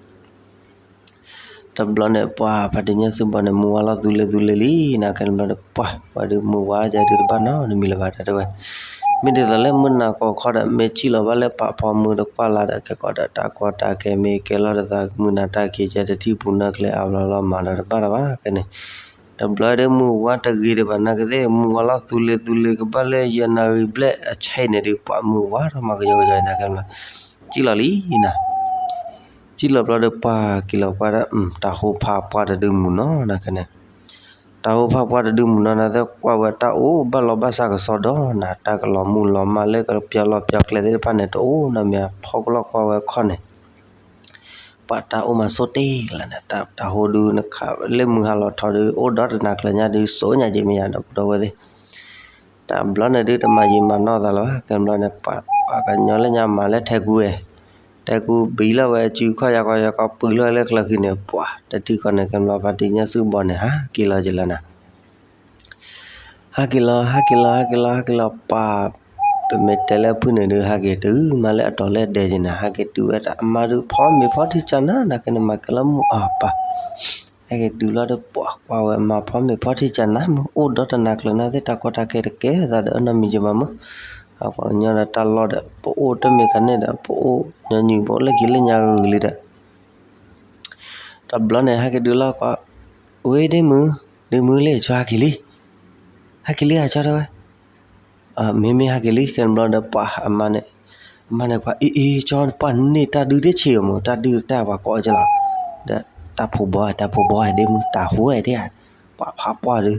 တဘျီန့ၣ် ပှၤဖါတံၢ်ညၣ်စုဘီန့ၣ် မုၢ်ဝါလီၤသူလ့သူလ့လံ နၤခဲန့ၣ်ဘျီဒီး ပှၤ ပှၤဒုးမုၢ်ဝါယၤဒုးတဘၣ်နီတမံၤလၢၤဘၣ် တဲဝဲ, မ့ၢ်ဒ်သိးလၢမုၢ်နၤကီၢ်ခီဒီး မ့ၢ်စံၣ်လီၤဘၣ်လၢပာ်ဖီမုၢ်တကွၢ်လၢ်ဒီး ခဲကီးဒီးတၢ်ကီတၢ်ခဲမ့ၢ်ကဲလီၤတသး မုၢ်နၤတၢ်က့ၤကဲတထံၣ်ပူၤနၢ်ကျဲအါဘျီလီၤမၤဒီးတဘၣ်လၢၤဘၣ် ခဲန့ၣ် တဘျီဒီးမုၢ်ဝါတဂ့ၤဒံးဘၣ် နၤကသ့ၣ် မုၢ်ဝါလီၤသူလ့သူလ့ကဘၣ်လၢယဲၢ်နၣ်ရံၣ်ဘျဲၣ်အဆဲးန့ၣ်ဒီး ပှၤမုၢ်ဝါထီၣ်မၤကယီကယီနၤခဲန့ၣ်ဘျီ စံၣ်လီၤလံနၤ စံၣ်လီၤဘျီဒီးပှၤက့ၤလီၤကွၢ်ဒၣ် တၢ်ဟိဖးပှၢ်တဒုမုၢ်နီၤ နၤခဲန့ၣ်, တၢ်ဟိဖးပှၢ်တဒုမုၢ်နီၤ နၤသ့ၣ်ကွၢ်ဝဲတၢ်အိၣ်ဘၣ်လီၤဘၣ်စးကစီဒီးနၤ တၢ်ကလီၤမုၢ်လီၤမၢ်လၢကပျီလီၤပျီကျဲသ့ၣ်တဖၣ်န့ၣ် တအိၣ်နီတမံၤ ဖီကလီၢ်ကွၢ်ဝဲခီၣ်န့ၣ် ပှၤတၢ်အိၣ်မၤဆိတ့ၢ်လၢၤနၤ တၢ်ဟိဒုနခးလၢမုၢ်ဟါလီၤထီဒု အိၣ်ဒီးတနၤကျၢၤညါဒု စိညါက့ၤမ့ၢ်ယၤဒီးပဒီဝဲသ့ၣ် တဘျီန့ၣ်ဒုတမၤယံာ်မၤနီၢ်သးလၢၤဘၣ် ခဲဘျီန့ၣ် ပှၤပှၤကညီလၢညါမၤလၢထဲကူဝဲ, ထဲကူဘံလီၤဝဲစုခီၣ်ယၤကီယၤကီပှံၤလီၤဝဲလၢချၢဃံန့ၣ် ပှၤတထံၣ်ဃီန့ၣ် ခဲဘျီဖါတံၢ်ညၣ်စုဘီန့ၣ် ဟးက့ၤလီၤက့ၤလၢၤနၤ ဟးက့ၤလီၤ ဟးက့ၤလီၤ ဟးက့ၤလီၤ ဟးက့ၤလီၤ ပှၤ ပမ့ၢ်တဲလၢဖုၣ်န့ၣ်ဒု ဟးက့ၤတုၤမးလၢအတီၤလၢအဒဲက့ၤနၤ ဟးက့ၤတုၤဝဲဒၣ်အမါဒု ဖီမ့ၤဖီထံကၢနၤ နၤကဲန့ၣ် မၤကဲလီၤမုၢ်အါပၢ် ဟဲက့ၤတုၤလီၤဒီးပှၤကွၢ်ဝဲအမါ ဖီမ့ၤဖီထံကၢနၤ မုၢ်အိၣ်ဒီးတနၤကျၢၤနၤသ့ၣ် တၢ်ကီတၢ်ခဲတကဲသးဒီးအနီတမံၤက့ၤမးမုၢ်, ပှၤကညီဒီးတၢ်လီၢ်ဒီး ပအိၣ်တမ့ၢ်ခါန့ၣ်ဒီး ပအိၣ်ညီနုၢ် ပအိၣ်လၢက့ၤလၢညါဂ့ၤဂ့ၤလံဒီး တဘျီန့ၣ် ဟဲက့ၤတုၤလီၤကွၢ်, ဝ့ၢ်ဒ့မုၣ်, ဒ့မုၣ်လၢကၠီဟဲက့ၤလံ, ဟဲက့ၤလံဧါကၠီတဲဝဲ, မ့မ့ၢ်ဟဲက့ၤလံ ခဲန့ၣ်ဘျီဒီးပှၤအမါန့ၣ်, အမါန့ၣ်ကွၢ် အ့ အ့ ကၠီ ပှၤန့ၢ်တၢ်ဒုးတဆံးမုၢ် တၢ်ဒုးတၢ်ပှၤကိးကလီၤ, ဒီးတၢ်ဖိဘီ တၢ်ဖိဘီဒ့မုၣ် တၢ်ဟိဝဲဒၣ်, ပှၤဖးပှၢ်ဒုး,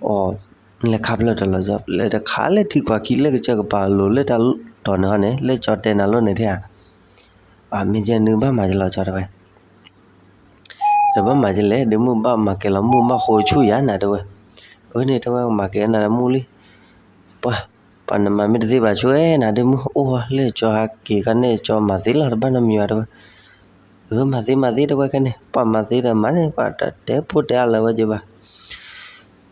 အီ လဲၤခါဖျၢၣ်တလီၤကၠီ လဲၤတခါလၢထံခွးခံလၢကစၢၢ်ကပၤလိၤလၢတၢ်တီၤန့ၣ်ဟီန့ၣ် လၢကၠီတဲနၤလိၤန့ၣ်ဒၣ်, ပှၤမ့ၢ်ကဲနုဘၣ်မၤကလီၤကၠီတဲဝဲ တဘၣ်မၤကလဲၣ် ဒ့မုၣ်ဘၣ်မၤကဲလီၤမုၢ်ဘၣ်ဃိဆူၣ်ယၤနၤတဲဝဲ, အၢန့ၣ်တဲဝဲမၤကဲနၤလၢမုၢ်လံ, ပှၤ, ပှၤနမၤမ့ၢ်တသ့ဘၣ်ဆိဝဲနၤဒ့မုၣ် အိၣ်လၢကၠီဟးက့ၤခါန့ၣ် ကၠီမၤသ့လီၤတဘၣ်နီတမံၤဘၣ်တဲဝဲ, အၢမၤသ့မၤသ့တဲဝဲခဲန့ၣ် ပှၤမၤသ့ဒီးမၤန့ၣ် ပှၤတတဲဖိတဲအါလၢၤဝဲက့ၤဘၣ်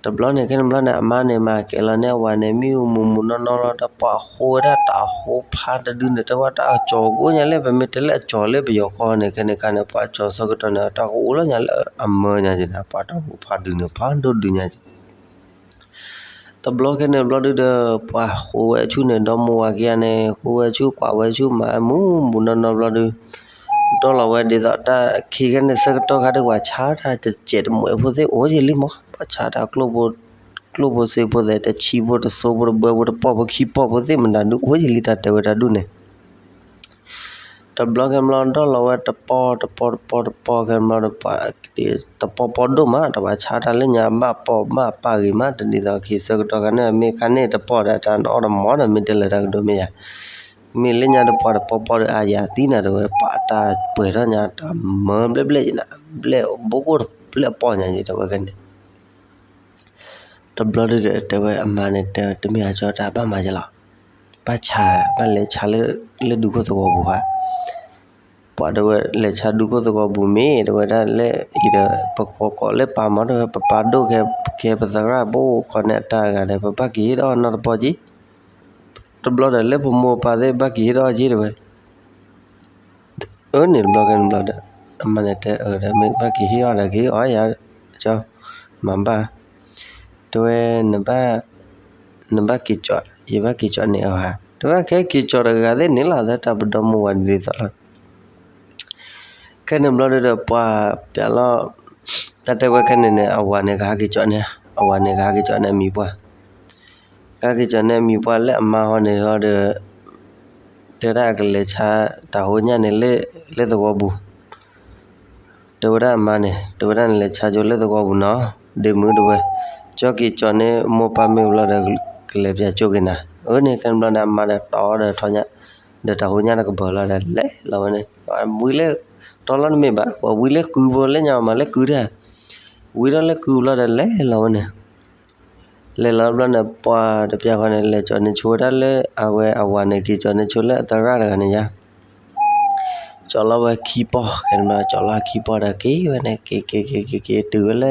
တဘျီန့ၣ် ခဲန့ၣ်ဘျီန့ၣ် အမါန့ၣ် မၤကဲလီၤန့ၢ်အဝၤန့ၣ် မ့ၣ်အူမူမူနီၢ်နီၢ်လီၤဒီး ပှၤဃိဝဲဒၣ်တၢ်ဟိဖးတဒုန့ၣ် တဲဝဲတၢ်အကၠီကအိၣ်ညါလၢ ပမ့ၢ်တဲလၢအကၠီလၢပယီၤကီၢ်န့ၣ် ခဲန့ၣ်ခါန့ၣ် ပှၤကၠီဆၢကတီၢ်န့ၣ် တၢ်ကအိၣ်လီၤညါလၢအမၢညါက့ၤန့ၣ် ပှၤတၢ်ဟိဖးဒုန့ၣ် ဖးဒိၣ်ဒုညါက့ၤ တဘျီခဲန့ၣ်ဘျီဒုဒီး ပှၤဃိဝဲဆူၣ်န့ၣ် ဒီမိၢ်ဝၤခံဂၤန့ၣ် ဃိဝဲဆူၣ်ကွၢ်ဝဲဆူၣ်မၤမူမူနီၢ်နီၢ်ဘျီဒု ဒီးလီၤဝဲဒ်သိးတၢ်ခံခဲန့ၣ် ဆၢကတီၢ်ခါဒီး ပှၤဆါတၢ်တစဲးတမှဲးဖိသ့ၣ်အိၣ်ယံာ်လံမး ပှၤဆါတၢ် ကျိၣ်ဖိစ့ဖိသ့ၣ် တဆံဖိတစိဖိတဘှဲဖိ တပီၢ်ဖိခံပီၢ်ဖိသ့ၣ်မတၤဒုအိၣ်ယံာ်လံ တၢ်တဲဝဲတၢ်ဒုန့ၣ် တဘျီခဲဘျီ ဒီးလီၤဝဲတပီၢ်တပီၢ်တပီၢ်တပီၢ်ခဲဘျီဒီး ပှၤ တပီၢ်ပီၢ်ဒိၣ်မး တပှၤဆါတၢ်လၢညါဘၣ်ပီၢ်ဘၣ်ပၢ်ဂ့ၤမး တဒ်သိးခံဆၢကတီၢ်ခါန့ၣ် မ့ၢ်ခါန့ၣ်တပီၢ်ဒီး တၢ်နအီၣ်တမီၢ်ဒီး မ့ၢ်တဲလၢတၢ်ကဒိၣ်မ့ၢ်ယၤ မ့ၢ်လၢညါတပှၤတပီၢ်ပီၢ်ဒီး အါယၤသံနၤတဲဝဲ ပှၤတၢ်ပှဲၤထီၣ်ညါ တၢ်မၢဘျဲၣ်ဘျဲၣ်ယၤနၤ ဘျဲၣ်ဘိကိၣ်တဘျဲၣ်ပီၢ်ညါယၤ တဲဝဲခဲန့ၣ် တဘျီဒုဒီး တဲဝဲအမါန့ၣ် တဲတမ့ၢ်အကၠီ တၢ်ဘၣ်မၤယလီၤ, ဘၣ်ဆါ ဘၣ်လဲၤဆါလၢ လၢဒူခိၣ်သဝီပူၤဧါ, ပှၤတဲဝဲလဲၤဆါဒူခိၣ်သဝီပူၤမ့ၢ် တဲဝဲဒၣ်လၢ အံၤဒီး ပကိးကိးလၢပၢ်မး တဲဝဲ ပပၢ်ဒိၣ်ခဲ ခဲပသရၣ်ဘိၣ်ခီန့ၣ် အတၢ်ဂၤဒီး ပဘၣ်က့ၤဟ့ၣ်ဒီးနီတပီၢ်က့ၤ တဘျီဒီး လၢပမိၢ်ပၢ်သ့ၣ်ဘၣ်က့ၤဟ့ၣ်ဒီးက့ၤတဲဝဲ အၢန့ၣ်တဘျီခဲန့ၣ်ဘျီဒီး အမါန့ၣ်တဲအၢဒီး မ့ၢ်ဘၣ်က့ၤဟ့ၣ်အီၣ်ဒီးက့ၤအီၣ်ယၤ ကၠီ မၤဘၣ် တဲဝဲ နဘၣ် နဘၣ်က့ၤကၠီ ယဘၣ်က့ၤကၠီန့ၣ်အီၤဧါ တဲဝဲခဲက့ၤကၠီတဂၤသ့ၣ်န့ၣ်လီၤ သတးပဒီမိၢ်ဝၤဒ်သိးလီၤ ခဲန့ၣ်ဘျီဒုဒီး ပှၤပျးလီၤ တၢ်တဲဝဲခဲန့ၣ်န့ၣ် အဝၤန့ၣ်ကဟဲက့ၤကၠီန့ၣ် အဝၤန့ၣ်ကဟဲက့ၤကၠီန့ၣ်အမံၤပှၢ် ကဟဲက့ၤကၠီန့ၣ်အမံၤပှၢ်လၢအမါဟီန့ၣ်လီၤဒီး တဲဒၣ်ကလဲၤဆါတၢ်ဟိညၣ်န့ၣ် လၢသဝီပူၤ တဲဝဲဒၣ်အမါန့ၣ် တဲဝဲဒၣ်နလဲၤဆါကၠိလၢသဝီပူၤနီၤ ဒ့မုၣ်တဲဝဲ ကၠီက့ၤကၠီန့ၣ် မိၢ်ပၢ်မ့ၢ်ဘျီဒီး ကလဲၤပၠးကၠိက့ၤနၤ အၢန့ၣ် ခဲန့ၣ်ဘျီန့ၣ် အမါဒီးတီဒီးထီညၣ် ဒီးတၢ်ဟိညၣ်တကပၤလီၤဒီး လဲၤလီၤဝဲန့ၣ် ဝံလၢ တီလီၤတမ့ၢ်ဘၣ် ပှၤဝံလၢကုဘိလၢညါမးလၢကုတၢ် ဝံထီၣ်လၢကုဘျီဒီး လဲၤလီၤဝဲန့ၣ် လဲၤလီၤဘျီန့ၣ် ပှၤတပျးဃီန့ၣ် လဲၤကၠီန့ၢ်ဆိဝဲဒၣ်လၢ အဝဲအဝၤန့ၣ် က့ၤကၠီန့ၢ်ဆိလၢအသရၣ်တဂၤန့ၣ်ယါ ကၠီလီၤဝဲခံပီၢ် ခဲန့ၣ်ဘျီ ကၠီလီၤခံပီၢ်ဒီး က့ၤဝဲန့ၣ် က့ၤက့ၤက့ၤက့ၤက့ၤ တုၤဝဲလၢ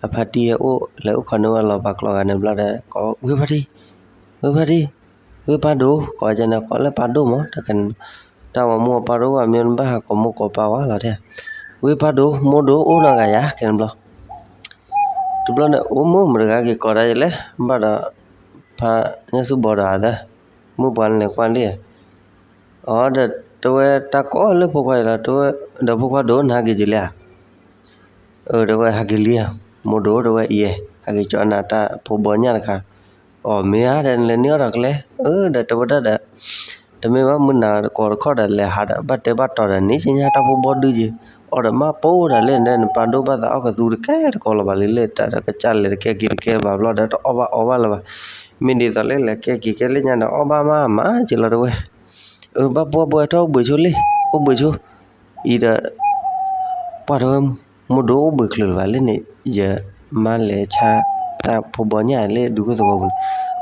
အဖါတံၢ်ဟဲအိၣ် လဲၤအိၣ်ခိးန့ၢ်ဝဲလီၤပာ်ကျီဂၤန့ၣ်ဘျီဒီး ကိးဝံဖါတံၢ် ဝ့ၢ်ဖါတံၢ်, ဝ့ၢ်ပၢ်ဒိၣ်, ကိးကန့ၣ် ကိးလၢပၢ်ဒိၣ်မး, တၢ်ဂီၤမူအပၢ်ဒိၣ်ဝဲမ့ၢ်နဘၣ်ဟးကိးမိၢ်ကိးပၢ်ဝဲလီၤတဲ, ဝ့ၢ်ပၢ်ဒိၣ်, မိၢ်ဒိၣ်အိၣ်နီတဂၤယၤ ခဲန့ၣ်ဘျီ. တဘျီန့ၣ် အိၣ်မုာ်မတဂၤက့ၤကိးတၢ်ယလဲၣ်, ဘၣ်ဒီး ဖါညၣ်ဆူၣ်ဘီဒီးအသၢ, မုၢ်ပှၢ်လဲၤကွၢ်လံ. အီၤဒီး တဲဝဲတၢ်ကိးလၢဖိခွါအံၤလီၤ, တဲဝဲ ဒီးဖိခွါဒိၣ်နဟးက့ၤက့ၤလံဧါ. အၢ တဲဝဲဟးက့ၤလံဧါ, မိၢ်ဒိၣ်တဲဝဲအံၤ ဟးက့ၤကၠီနၤတၢ်ဖိဘီညၣ်တခါ. အီၤမ့ၢ်ဧါဒီးနလဲၤန့ၢ်အီၣ်ဒီးကျဲ, အၢ ဒီးတဲဝဲဒၣ်ဒီး တမ့ၢ်ဘၣ်မုၢ်နၤကိးတခီဒီးလဲၤဟးဒီး ဘၣ်တဲဘၣ်တီၤဒီးန့ၣ် ကညါတၢ်ဖိဘီဒုက့ၤ, အီၤဒီးမၢ်ပိၢ်ဒၣ်လဲၣ်န့ၣ် နပၢ်ဒိၣ်ဘၣ်သးအီၣ်ကသူတကဲတကိးလၢၤဘၣ်လံလၢတၢ်ဒီးကစၢ်လဲၤတကဲက့ၤတကဲဘၣ်ဘျီဒီးတအီၣ်ဘၣ်အီဘၣ်လၢၤဘၣ်. မ့ၢ်ဒ်သိးလၢလဲၤကဲက့ၤကဲလၢညါဒီးအီၣ်ဘၣ်မးမးက့ၤလီၤတဲဝဲ. အၢ ဘၣ်ပှၢ်ပှဲၤထီၣ်အိၣ်ဘှံးဆိလံ, အိၣ်ဘှံးဆိ, အံၤဒီး ပှၢ်တဲဝဲ မိၢ်ဒိၣ်အိၣ်ဘှံးချုးလၢၤဘၣ်လၢန့ၣ် ယမါလဲၤဆါတၢ်ဖိဘီညၣ်လၢဒူခိၣ်သဝီပူၤန့ၣ်,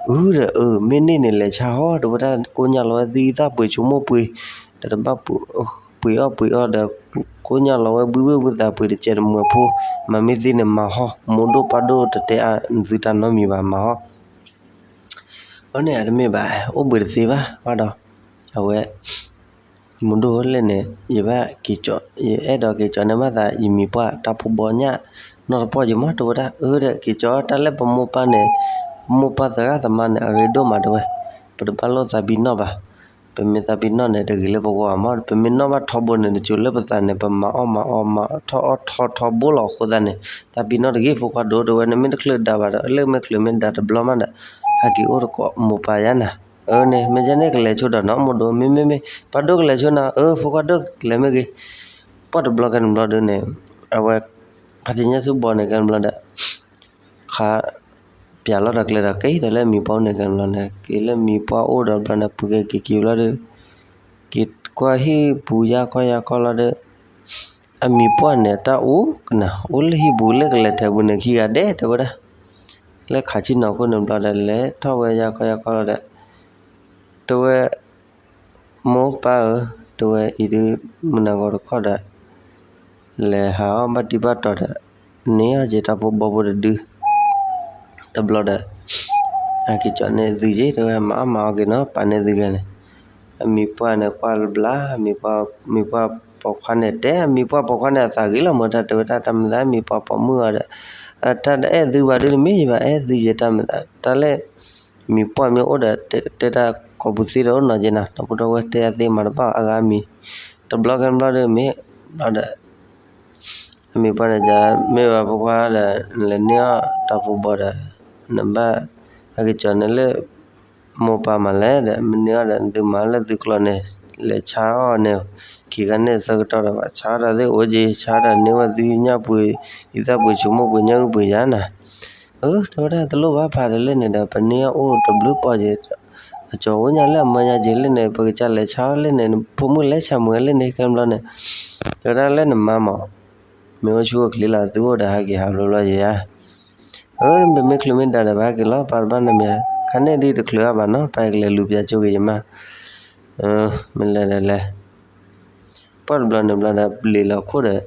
အၢဒီး အၢ မ့ၢ်န့ၢ်န့ၣ်လဲၤဆါဟီ တဲဝဲဒၣ် ကိညၢ်လီၤဝဲသုသၣ်ပှ့ၤဆိမိၢ်ပှ့ၤ, ဒီးတဘၣ်ပှ့ၤအီၣ်ပှ့ၤအီၣ်ဒီး ကိညၢ်လီၤဝဲဘှံးဘှံးဘှံးသးပှ့ၤတစဲးတမှဲၤဖိ, မၤမ့ၢ်သ့န့ၣ်မၤဟီ, မိၢ်ဒိၣ်ပၢ်ဒိၣ်တတဲအါသုတၢ်နီတမံၤဘၣ်မၤဟီ. အန့ၣ်အတမ့ၢ်ဘၣ် အိၣ်ဘှံးတသ့ဘၣ် ဘၣ်ဒီး အဝဲ မိၢ်ဒိၣ်လၢန့ၣ် ယဘၣ်က့ၤကၠီ, ယအဲၣ်ဒိးက့ၤကၠီန့ၢ်ဘၣ်သး ယမံၤပှၢ်တၢ်ဖိဘီညၣ် နီတပီၢ်ယမး တဲဝဲဒၣ် အၢဒီး က့ၤကၠီတၢ်လၢပမိၢ်ပၢ်န့ၣ်, ပမိၢ်ပၢ်သရၣ်သမါန့ၣ် အဂ့ၤဒိၣ်မးတဲဝဲ, ပတဘၣ်လိၣ်သးပံၤနီၣ်ဘၣ်, ပမ့ၢ်သးပံၤနီၣ်န့ၣ် တဂ့ၤလၢပဂီၢ်မး, ပမ့ၢ်နီၣ်ဘၣ်ထီဘိန့ၣ် တစိၤလၢပသးန့ၣ် ပမၤအီၣ်မၤအီမၤထီၣ်အီၣ်ထီထီဘိလီၤအဃိသတးန့ၣ် သးပံၤနီၣ်တဂ့ၤ ဖိခွါဒိၣ်တဲဝဲ, နမ့ၢ်တချုးဒါဘၣ်ဒီး လၢမ့ၢ်ချုးမ့ၢ်ဒါတဘျီမးဒီး ဟဲက့ၤအိၣ်တကိးမိၢ်ပၢ်ယါနၤ, အၢန့ၣ် မ့ၢ်ကဲန့ၣ်ကလဲၤဆိဒီးနီၤ မိၢ်ဒိၣ်, မ့မ့မ့ၢ် ပၢ်ဒိၣ်ကလဲၤဆိနီၤ, အၢ ဖိခွါဒိၣ်ကလဲၤမ့ၢ်ဂ့ၤ, ပှၢ်တဘျီကဲန့ၣ်ဘျီဒုန့ၣ် အဝဲ ဖါတံၢ်ညၣ်ဆူၣ်ဘီန့ၣ်ကဲန့ၣ်ဘျီဒီး ခါ ပျးလီၤဒီးကျဲဒီးက့ၤဒီးလၢအမံၤပှၢ်အိၣ်န့ၣ် ကဲန့ၣ်ဘျီန့ၣ် က့ၤလၢမံၤပှၢ်အိၣ်ဒီးဘျီန့ၣ် ပက့ၤက့ၤက့ၤဘျီဒီး က့ၤကွၢ်ဟံၣ်ပူၤယါခီယါခီလီၤဒီး အမံၤပှၢ်န့ၣ် တၢ်အိၣ်ကနၤ အိၣ်လၢဟံၣ်ပူၤလၢကလဲၤထဲပူၤန့ၣ် ခံဂၤဒဲး တဲဝဲဒၣ် လၢခးဆံနီၤခိၣ်န့ၣ်ဘျီဒီး လဲၤထီၣ်ဝဲယါခီယါခီလီၤဒီး တဲဝဲ မိၢ်ပၢ်ဧၢ, တဲဝဲအံၤဒုး မုၢ်နၤဂီၤတခီဒီး လဲၤဟးအီၣ်ဘၣ်တံၢ်ဘၣ်တီၤဒီး န့ၢ်အီၣ်က့ၤတၢ်ဖိဘီဖိတဒု တဘျီဒီး အက့ၤကၠီန့ၢ်သုက့ၤ တဲဝဲ မၤအီၣ်မၤအီၣ်က့ၤနီၤ ပာ်န့ၢ်သုက့ၤန့ၣ်, အမံၤပှၢ်န့ၣ် ကွၢ်လၢဘျါ မံၤပှၢ်ပိာ်ခွါန့ၣ် တဲ အမံၤပှၢ်ပိာ်ခွါန့ၣ် အသးဂ့ၤလီၤမၢ် တၢ်တဲဝဲဒၣ် တၢ်မုာ်သးမံၤပှၢ်ပိာ်မုၣ်အီၤဒီး တၢ်တအဲၣ်သုဘၣ်ဒုး တမ့ၢ်ယဘၣ်အဲၣ်သုယတၢ်မုာ်သး တၢ်လၢ မံၤပှၢ်မ့ၢ်အိၣ်ဒီး တဲတၢ်ကိးပူၤသ့ဒီးအိၣ်နီၤက့ၤနၤ ဒီပုၢ်ဒီဝဲၢ်တဲအသ့မၤတဘၣ်အဂၤမံၤ, တဘျီကဲဘျီဒီးမ့ၢ် ဘျီဒီး အမံၤပှၢ်န့ၣ် မ့ၢ်ဘၣ်ဖိခွါဒီး နလဲၤန့ၢ်အီၣ်တၢ်ဖိဘီဒီး နဘၣ် အက့ၤကၠီန့ၢ်လၢ မိၢ်ပၢ်မးလဲၣ်ဒီး မ့ၢ်န့ၢ်အီၣ်ဒီး သုမၤလၢသုကျိၤန့ၣ် လဲၤဆါအီၣ်န့ၣ် ခံဂၤန့ၣ်ဆၢကတီၢ်ဒီး ဘၣ်ဆါအီၣ်ဒီးသ့ၣ်အိၣ်က့ၤ ဆါဒီးန့ၢ်ဝဲသုညၣ်ပှ့ၤ ယသၣ်ပှ့ၤဆိမိၣ်ပှ့ၤညၣ်အုၣ်ပှ့ၤယါနၤ အၢ တဲဝဲဒၣ်တလိၣ်ဘၣ်ဖးဒီးလၢန့ၣ်ဒီး ပန့ၢ်အီၣ်အိၣ်တဘျုးပီၢ်က့ၤ အကၠီအိၣ်ညါလၢအမၢညါက့ၤလၢန့ၣ် ပကစၢ်လဲၤဆါအီၣ်လၢန့ၣ် ဖိမုၣ်လဲၤဆါမုာ်လၢန့ၣ် ခဲဘျီန့ၣ် တဲဝဲဒၣ်လၢနမါမး မ့ၢ်အိၣ်ဆူၣ်အိၣ်ချ့လီၤ သုအိၣ်ဒီးဟးက့ၤဟးဘျီဘျီယၤယၤ အၢ ပမ့ၢ်ချုးမ့ၢ်ဒါဒီး ပဟဲက့ၤလီၤ ပာ်တဘၣ်နမံၤ ခါန့ၣ်ဒ်တချုးအါဘၣ်နီၤ ပကလဲၤလူၤပၠးကၠိက့ၤယမါ မ့ၢ်လဲၤဒီးလဲၤ ပှၢ်တဘျီန့ၣ်ဘျီဒီး ပျံၤလီၤခိၣ်ဒီး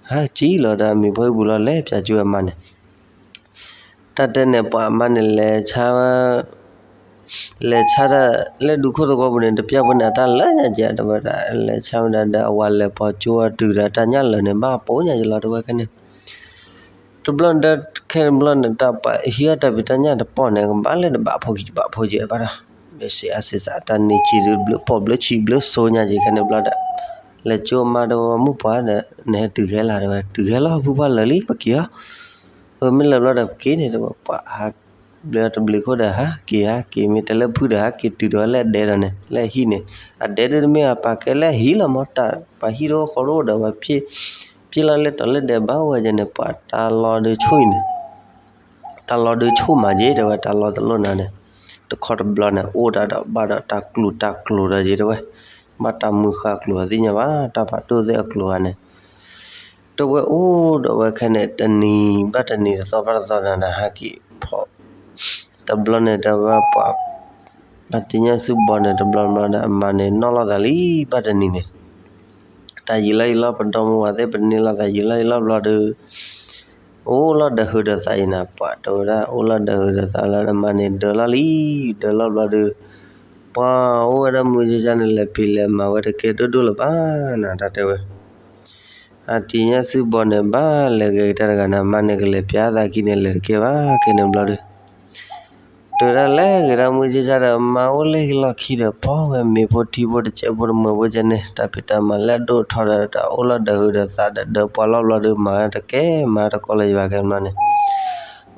ဟးကံလီၤဒီး အမံၤပှၢ်ဟံၣ်ပူၤလီၤ လဲၤပၠးကၠိအမါန့ၣ် တၢ်တဲန့ၣ် ပှၤအမါန့ၣ် လဲၤဆါ လဲၤဆါတၢ်လၢဒူခိၣ်သဝီပူၤန့ၣ် တပျၢ်ဖိန့ၣ် အတၢ်လၢညါကဲ တဝဲဒၣ် လဲၤဆါဝဲဒၣ်ဒီး အဝၤလဲၤပိာ်ကၠိအတုၤဒီး တၢ်ညၣ်လၢာ်န့ၣ် ဘၣ်ပိာ်ညါကဲလီၤ တဝဲခဲန့ၣ် တဘျီဒီး ခဲတဘျီန့ၣ် တၢ်ပှၤဟံးအီၣ်တၢ်ဖံးတၢ်ညၣ်တပီၢ်န့ၣ် ကဘၣ်လၢတဘၣ်ဖိကံတဘၣ်ဖိကဲဘၣ်ဒီး မ့ၢ်စံးအါစံးစး တၢ်န့ၢ်ဆံးတဘျုးပိာ်ဘျုးဆံးဘျုးစိညါကဲခဲန့ၣ်ဘျီဒီး လဲၤကၠိအမါတဝဲမုၣ်ပှၢ်ဒီး နဟဲတုၤခဲလၢာ်တဝဲ တုၤခဲလၢာ် ဖုပှၢ်လၢာ်လံ ပက့ၤအီၤ အမ့ၢ်လၢာ်ဘျီဒီး ပက့ၤန့ၣ်တဝဲ ပှၤဟး ဘျီတဘျုးခိၣ်ဒီး ဟးက့ၤဟးက့ၤ မ့ၢ်တဲလၢဖုဒီး ဟးက့ၤတုၤတဝဲလၢအဒဲဒီးန့ၣ် လၢအဟံၣ်န့ၣ် အဒဲဒုးတမ့ၢ်အပာ်ကဲလၢအဟံၣ်လီၤ မ့ၢ်တၢ်ပှၤဟံၣ်တအိၣ်ဃီတအိၣ်ဒီး ပှၤဖျ့ ဖျ့လီၤလၢတီၤလၢဒဲးဘၣ်ဝဲကဲန့ၣ် ပှၤတၢ်လီၤဒုးဆူၣ်အံၤန့ၣ် တၢ်လီၤဒုးဆူၣ်မးကဲ တဲဝဲ တၢ်လီၤတလိၣ်နၤန့ၣ် တခီတဘျီန့ၣ် အိၣ်ဒၣ်ဒီးဘၣ်ဒီးတၢ်ကျိၤတၢ်ကျိၤဒီးကဲ တဲဝဲ ဘၣ်တၢ်မုၢ်ဃၢ်ကျိၤအသ့ၣ်ညါဘၣ် တၢ်ဖးဒိၣ်သ့ၣ်အကျိၤဧါန့ၣ် တဲဝဲအိၣ်ဒီးဝဲခဲန့ၣ် တနံၤဘၣ်တနံၤ တသီဘၣ်တသီန့ၣ် ဟဲက့ၤဖီၣ် တဘျီန့ၣ် တဲဝဲပှၤ ဖါတံၢ်ညၣ်ဆူၣ်ဘီန့ၣ် တဘျီဘျီန့ၣ် အမါန့ၣ် နီၣ်လီၤသးလံ ဘၣ်တနံၤန့ၣ် တၢ်ယံာ်လီၤယံာ်လီၤ ပဒီမါဝၤသ့ၣ် ပန့ၢ်လိာ်သးယံာ်လီၤယံာ်လီၤဘျီဒီး အိၣ်လီၤဒီးဟုးဒီးသးအံၤနၤ ပှၤတဲဝဲဒၣ် အိၣ်လီၤဒီးဟုးဒီးသးလၢနမါန့ၣ် ဒၢလီၤလံ, ဒၢလီၤဘျီဒီး ပှၤအိၣ်ဝဲဒၣ်မုၢ်ကၢ်ကၢ်န့ၣ် လဲၤဖံးလဲၤမၤဝဲတကဲဒိၣ်ဒိၣ်လၢၤဘၣ်နၤ တၢ်တဲဝဲ အတံၤညၣ်စုဘီန့ၣ် ဘၣ်လဲၤဂဲၤက့ၤတၢ်တဂၤန့ၣ် အမါန့ၣ် ကလဲၤပျးသးခံန့ၣ် လဲၤတကဲဘၣ် ခဲန့ၣ်ဘျီဒီး တဲဝဲဒၣ်လဲၤဂ့ၤဒၣ်မုၢ်ကၢ်ကၢ်ဒီး မါအိၣ်လၢဟံၣ်လီၢ်ခံဒီး ပှၤဝဲမ့ၤဖိထံဖိတစဲးဖိတမုာ်ဖိကဲန့ၣ် တၢ်ဖံးတၢ်မၤလၢအဒိၣ်ထီၣ်ဒီး တၢ်အိၣ်လီၤဒီးဟုးဒီးသးဒီး ဒၢပှၤလီၤဘျီဒီး မၤတကဲ မၤတကဲလၢၤဘၣ် ခဲန့ၣ်ဘျီန့ၣ်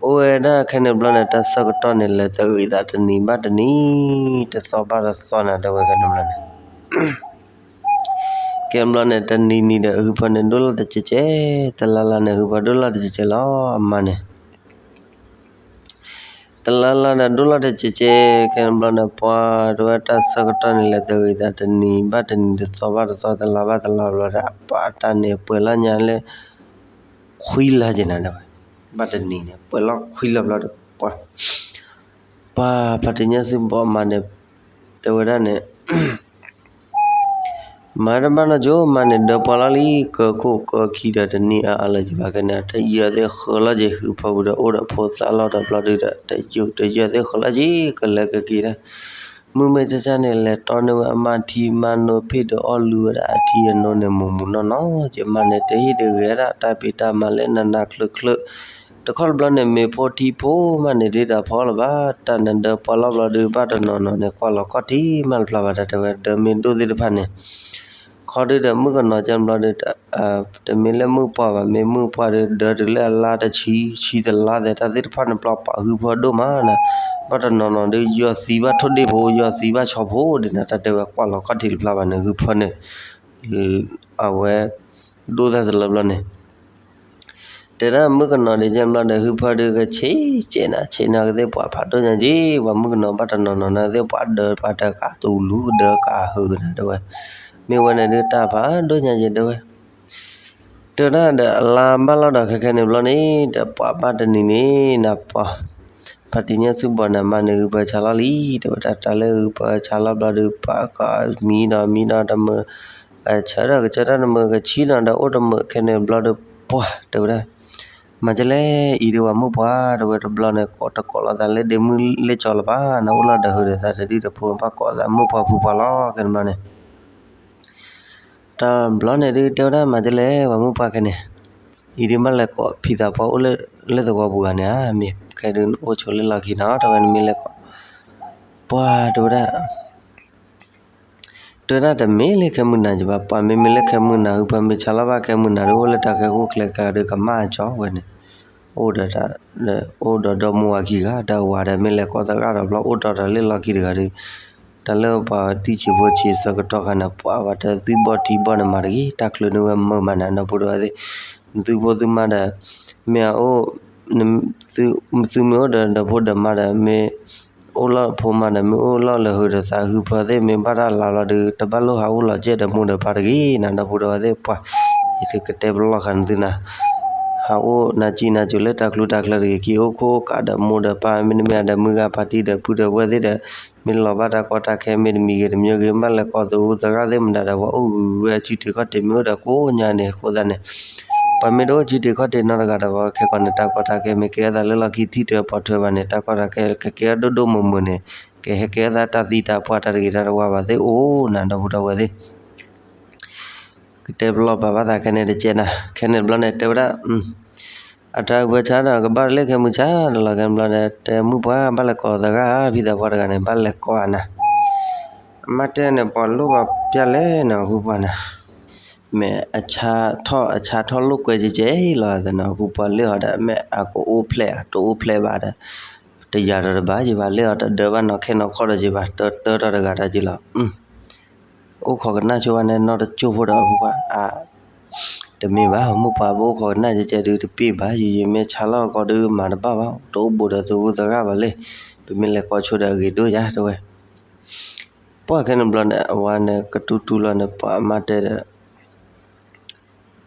အိၣ်ဝဲဒၣ်ခဲန့ၣ်ဘျီန့ၣ် တၢ်ဆၢကတီၢ်န့ၣ် လဲၤတဂ့ၤသးတနံၤဘၣ်တနံၤ တသီဘၣ်တသီနၤ တဲဝဲခဲန့ၣ်ဘျီန့ၣ် ကဲဘျီန့ၣ် တနံၤနံၤဒီး ဟုဖၢန့ၣ် ဒိၣ်လီၤတကဲးကဲး, တလါလါန့ၣ် ဟုဖၢဒိၣ်လီၤတကဲးကဲးလီၤ အမါန့ၣ် တလါလါဒီးဒိၣ်လီၤတကဲးကဲး ခဲန့ၣ်ဘျီန့ၣ် ပှၤတဲဝဲတၢ်ဆၢကတီၢ်န့ၣ် လဲၤတဂ့ၤသးတနံၤဘၣ်တနံၤ တသီဘၣ်တသီ တလါဘၣ်တလါဘျီဒီး အပှၤတၢ်န့ၣ် ပှဲၤလီၤညါလၢ ခွံလါက့ၤနၤ တဲဝဲ, ဘၣ်တနံၤန့ၣ် ပှဲၤလီၤခွံလါဘျီဒီး ပှၤ ပှၤဖါတံၤညၣ်စုဘီမါန့ၣ် တဲဝဲဒၣ်န့ၣ် မၤတဘၣ်နီၢ်ကၠိ မါန့ၣ် ဒၢပှၤလီၤလံ ကၢခိၣ်ကၢခံဒီး တနံၤအါအါလၢၤက့ၤဘၣ် ခဲန့ၣ် တယၢၢ်သ့ၣ်ဃၢၤလီၤက့ၤ ဟုဖၢပူၤဒီး အိၣ်ဒီးဖိသၣ်လီၤဒီးဘျီဒုဒီး တယၢၢ် တယၢၢ်သ့ၣ်ဃၢၤလီၤက့ၤ ကလဲၤကက့ၤဒၣ် မုၢ်မ့ၢ်ကၢ်ကၢ်န့ၣ် လဲၤတီန့ၢ်ဝဲအမါထံမါနိဖ့ၣ်ဒီး အီၣ်လူၤဝဲဒၣ်အထံအနိန့ၣ် မူးမူးနီၢ်နီၢ်က့ၤ မါန့ၣ် တဟ့ၣ်တဂ့ၤဒၣ် တၢ်ဖံးတၢ်မၤလၢနးနးချၢချၢ တခီတဘျီန့ၣ် မ့ၤဖိထံဖိမးန့ၣ် တဟ့ၣ်တၢ်ဖီလၢၤဘၣ် တၢ်နဒၢပှၤလီၤဘျီဒု ဘၣ်တနီၤနီၤန့ၣ် ကွၢ်လီၤခီၣ်ထံးမးတဖျါဘၣ် တၢ်တဲဝဲ ဒၢမ့ၢ်ဒိၣ်သ့ၣ်တဖၣ်န့ၣ် ခီဒုဒီးမုၣ်ကနီၤကဲဘျီဒီး တမ့ၢ်လၢမုၣ်ပှၢ်ဘၣ် မ့ၢ်မုၣ်ပှၢ်ဒီး ဒၢတုၤလၢအလါတဆံ ဆံတလါသဲး တၢ်သ့ၣ်တဖၣ်န့ၣ် ပျီပာ်ဟုဖၢဒိၣ်မးနၤ ဘၣ်တနီၤနီၤဒီး ယီၤသံဘၣ်ထိၣ်ဒ့ၣ်ဖိ ယီၤသံဘၣ်ဆီဖိဒ်န့ၣ် တၢ်တဲဝဲ ကွၢ်လီၤခီၣ်ထံးတဖျါဘၣ်န့ၣ် ဟုဖၢန့ၣ် အဝဲ ဒိၣ်သၣ်တလၢဘျီန့ၣ် တဲဒၣ်မုၣ်ကနီၤဒ်ကဲဘျီဒီး ဟုဖၢဒုကဆံးကဲးနၤ ဆံးနၤကသ့ၣ်ပှၤဖးဒိၣ်ညါက့ၤ ပှၤမုၣ်ကနီၤဘၣ်တနီၤနီၤန့ၣ် ကသ့ၣ်ပှၤဒၢပှၤတကးတူၤလူၤ ဒၢကးဟုးနၤ တဲဝဲ မ့ၢ်ဝဲန့ၣ်ဒုးတၢ်ဖးဒိၣ်ညါက့ၤ တဲဝဲ တဲဝဲဒၣ်ဒီး အလါဘၣ်လီၤဒီး ခဲခဲန့ၣ်ဘျီန့ၣ် ဒီးပှၤဘၣ်တနံၤန့ၣ် နပှၤ ဖါတံၤညၣ်စုဘီန့ၣ် အမါန့ၣ် ဟုဖၢဆါလီၤလံ တဲဝဲဒၣ် တၢ်လၢဟုဖၢဆါလီၤဘျီဒီး ပှၤကမံဒီးမံဒီးတမုာ် ကဆၢထၢၣ်ကဆၢထၢၣ်တမုာ် ကဆံးနီၤဒီးအိၣ်တမုာ် ခဲန့ၣ်ဘျီဒီး ပှၤ တဲဝဲဒၣ် မၤကလဲၣ် အံၤဒုးပှၤမုၣ်ပှၢ် တဲဝဲတဘျီန့ၣ် ကိးတကိးလိာ်သးလၢဒ့မုၣ်လ့ၣ်ကၠီလၢၤဘၣ် နအိၣ်လီၤဒီးဟုးဒီးသးတဒုတဖိ ဘၣ်ကိးသးမုၣ်ပှၢ်ဖုပှၢ်လီၤ ခဲန့ၣ်ဘျီန့ၣ် တဘျီန့ၣ်ဒုး တဲဝဲဒၣ်မၤကလဲၣ် ပှၤမုၣ်ပှၢ်ခဲန့ၣ် အံၤဒုးဘၣ်လဲၤကိးဖံသးပှၢ်အိၣ်လၢသဝီပူၤဂၤန့ၣ်ဧါ မ့ၢ်ခဲဒုးအိၣ်ဆိးလၢလီၢ်ခံနီၤ တဲဝဲနမ့ၢ်လဲၤကိး ပှၤတဲဝဲဒၣ် တဲဝဲဒၣ်တမ့ၢ်လၢခဲမုၢ်နၤကဘၣ် ပှၤမ့မ့ၢ်လၢခဲမုၢ်နၤ ဟုဖၢမ့ၢ်ဆါလီၤဘၣ်ခဲမုၢ်နၤဒုး အိၣ်လၢတၢ်ခဲခိၣ်ချၢခဲဒုး ကမၣ်အကၠီဝဲန့ၣ် အိၣ်ဒီးတၢ် အိၣ်ဒီးဒီမါဝၤခံဂၤ ဒီးဝၤဒီးမ့ၢ်လဲၤကိးသရၣ်ဒီးဘျီ အိၣ်တီဒီးလၢလီၢ်ခံတဂၤဒီး တၢ်လၢပှၤတံၤဆံးဖိဆံးဆၢကတီၢ်ခါန့ၣ် ပှၤဝဲတၢ်သုဘီၣ်ထံဘီၣ်န့ၣ်မၤတဂ့ၤ တၢ်ချုးန့ၢ်ဝဲမုာ်မးနၤ ဒီပုၢ်ဒီဝဲၢ်သ့ၣ် နသုဖိသုမါဒီး မ့ၢ်အအိၣ် သုမ့ၢ်အိၣ်ဒီးဒီဖိဒီးမါဒီး မ့ၢ်အိၣ်လီၢ်ဖိမါဒီး မ့ၢ်အိၣ်လီၢ်လၢဟုးဒီးသးဟုဖၢသ့ၣ် မ့ၢ်ဘၣ်တၢ်လါလီၤဒီး တဘၣ်လိၣ်ဟးအိၣ်လီၤကဲဒီးမိၢ်ဒီးပၢ်တဂ့ၤနၤ ဒီပုၢ်ဒီဝဲၢ်သ့ၣ် ပှၤ ယကတဲပလီၢ်ဃာ်နသုနၤ ဟးအိၣ်နၤစံၣ်နၤစိၤလၢတၢ်ကျူတၢ်ကျၢတဂ့ၤ က့ၤအိၣ်ခိၣ်ကးဒီးမိၢ်ဒီးပၢ် မ့တမ့ၢ်ဒီးမုၢ်ဂၤဖါတံၢ်ဒီးပုၢ်ဒီးဝဲၢ်သ့ၣ်ဒီး မ့ၢ်လီၤဘၣ်တၢ်ကီတၢ်ခဲ မ့တမံၤဂ့ၤတမံၤဂ့ၤ ဘၣ်လဲၤကိးသဝီသရၣ်သ့ၣ်မတၤဒီး ပှၤအိၣ်ဂုၤဝဲအစုထံးခီၣ်ထံး မ့ၢ်အိၣ်ဒီးကိးညါန့ၣ် အဃိသတးန့ၣ် ပှၤမ့ၢ်တအိၣ်စုထံးခီၣ်ထံးနီတဂၤဒီး ပှၤခဲကိာ်န့ၣ် တၢ်ကီတၢ်ခဲ မ့ၢ်ကဲထီၣ်သးလၢလီၢ်ခံထံၣ်ထွဲပိာ်ထွဲဘၣ်န့ၣ် တၢ်ကီတၢ်ခဲကကဲထီၣ်ဒိၣ်ဒိၣ်မုၢ်မုၢ်န့ၣ် ကဟဲကဲထီၣ်သးတၢ်သံတၢ်ပှၢ်တၢ်တဂ့ၤတၢ်တဝါဘၣ်သ့ၣ်အိၣ်နၤ ဒီပုၢ်ဒီဝဲၢ်သ့ၣ် ကတဲပလီၢ်ပာ်ဘၣ်သးခဲန့ၣ်တကဲးနၤ ခဲန့ၣ်တဘျီန့ၣ် တဲဝဲဒၣ် အတၢ်ပၢဆါဒီး ကဘၣ်လၢခဲမုၢ်ဆါဒီးလီၤ ခဲန့ၣ်တဘျီန့ၣ် တဲမုၣ်ပှၢ် ဘၣ်လဲၤကိးသရၣ် ဖံသးပှၢ်တဂၤန့ၣ် ဘၣ်လဲၤကိးနၤ အမါတဲန့ၣ် ပှၤလိၣ်ဘၣ်ပျၢ်လဲၣ်နၤ ဖုပှၢ်နၤ မ့ၢ်အဆါထီၣ်အဆါထီၣ်လိာ်ကွဲကဲကဲလီၤသးနီၤ ဖုပှၢ်လၢအီၤဒီး မ့ၢ်အကအိၣ်ဖျဲၣ်အတအိၣ်ဖျဲၣ်ဘၣ်ဒီး တယၤဒီးတဘၣ်ယဘၣ် လၢအီၤတဒၢဘၣ်နီၢ်ခဲနီၢ်ခီဒီးယဘၣ် တၢတၢထီၣ်တဂၤဒီးယလီၤ အိၣ်ခိးကနၣ်ဆိဝဲန့ၣ် နီၢ်တကၠိၢ်ဖိဒီး ဖုပှၢ် အါ တမ့ၢ်ဘၣ် မုၣ်ပှၢ် ပအိၣ်ခိးကနၣ်ကဲကဲဒုး တပ့ၢ်ဘၣ် ယယမ့ၢ်ဆါလီၢ်ကီဒုး မၤတဘၣ်ဘၣ် တအိၣ်ဘူးဒီးသဝီသရၣ်ဘၣ်လံ ပမ့ၢ်လဲၤကိးဆိဒီးအဂ့ၤဒိၣ်ယၤ တဲဝဲ ပှၢ်ခဲန့ၣ်တဘျီန့ၣ် အဝၤန့ၣ် ကတူၢ်တူၢ်လီၤန့ၣ် ပှၤအမါတဲဒီး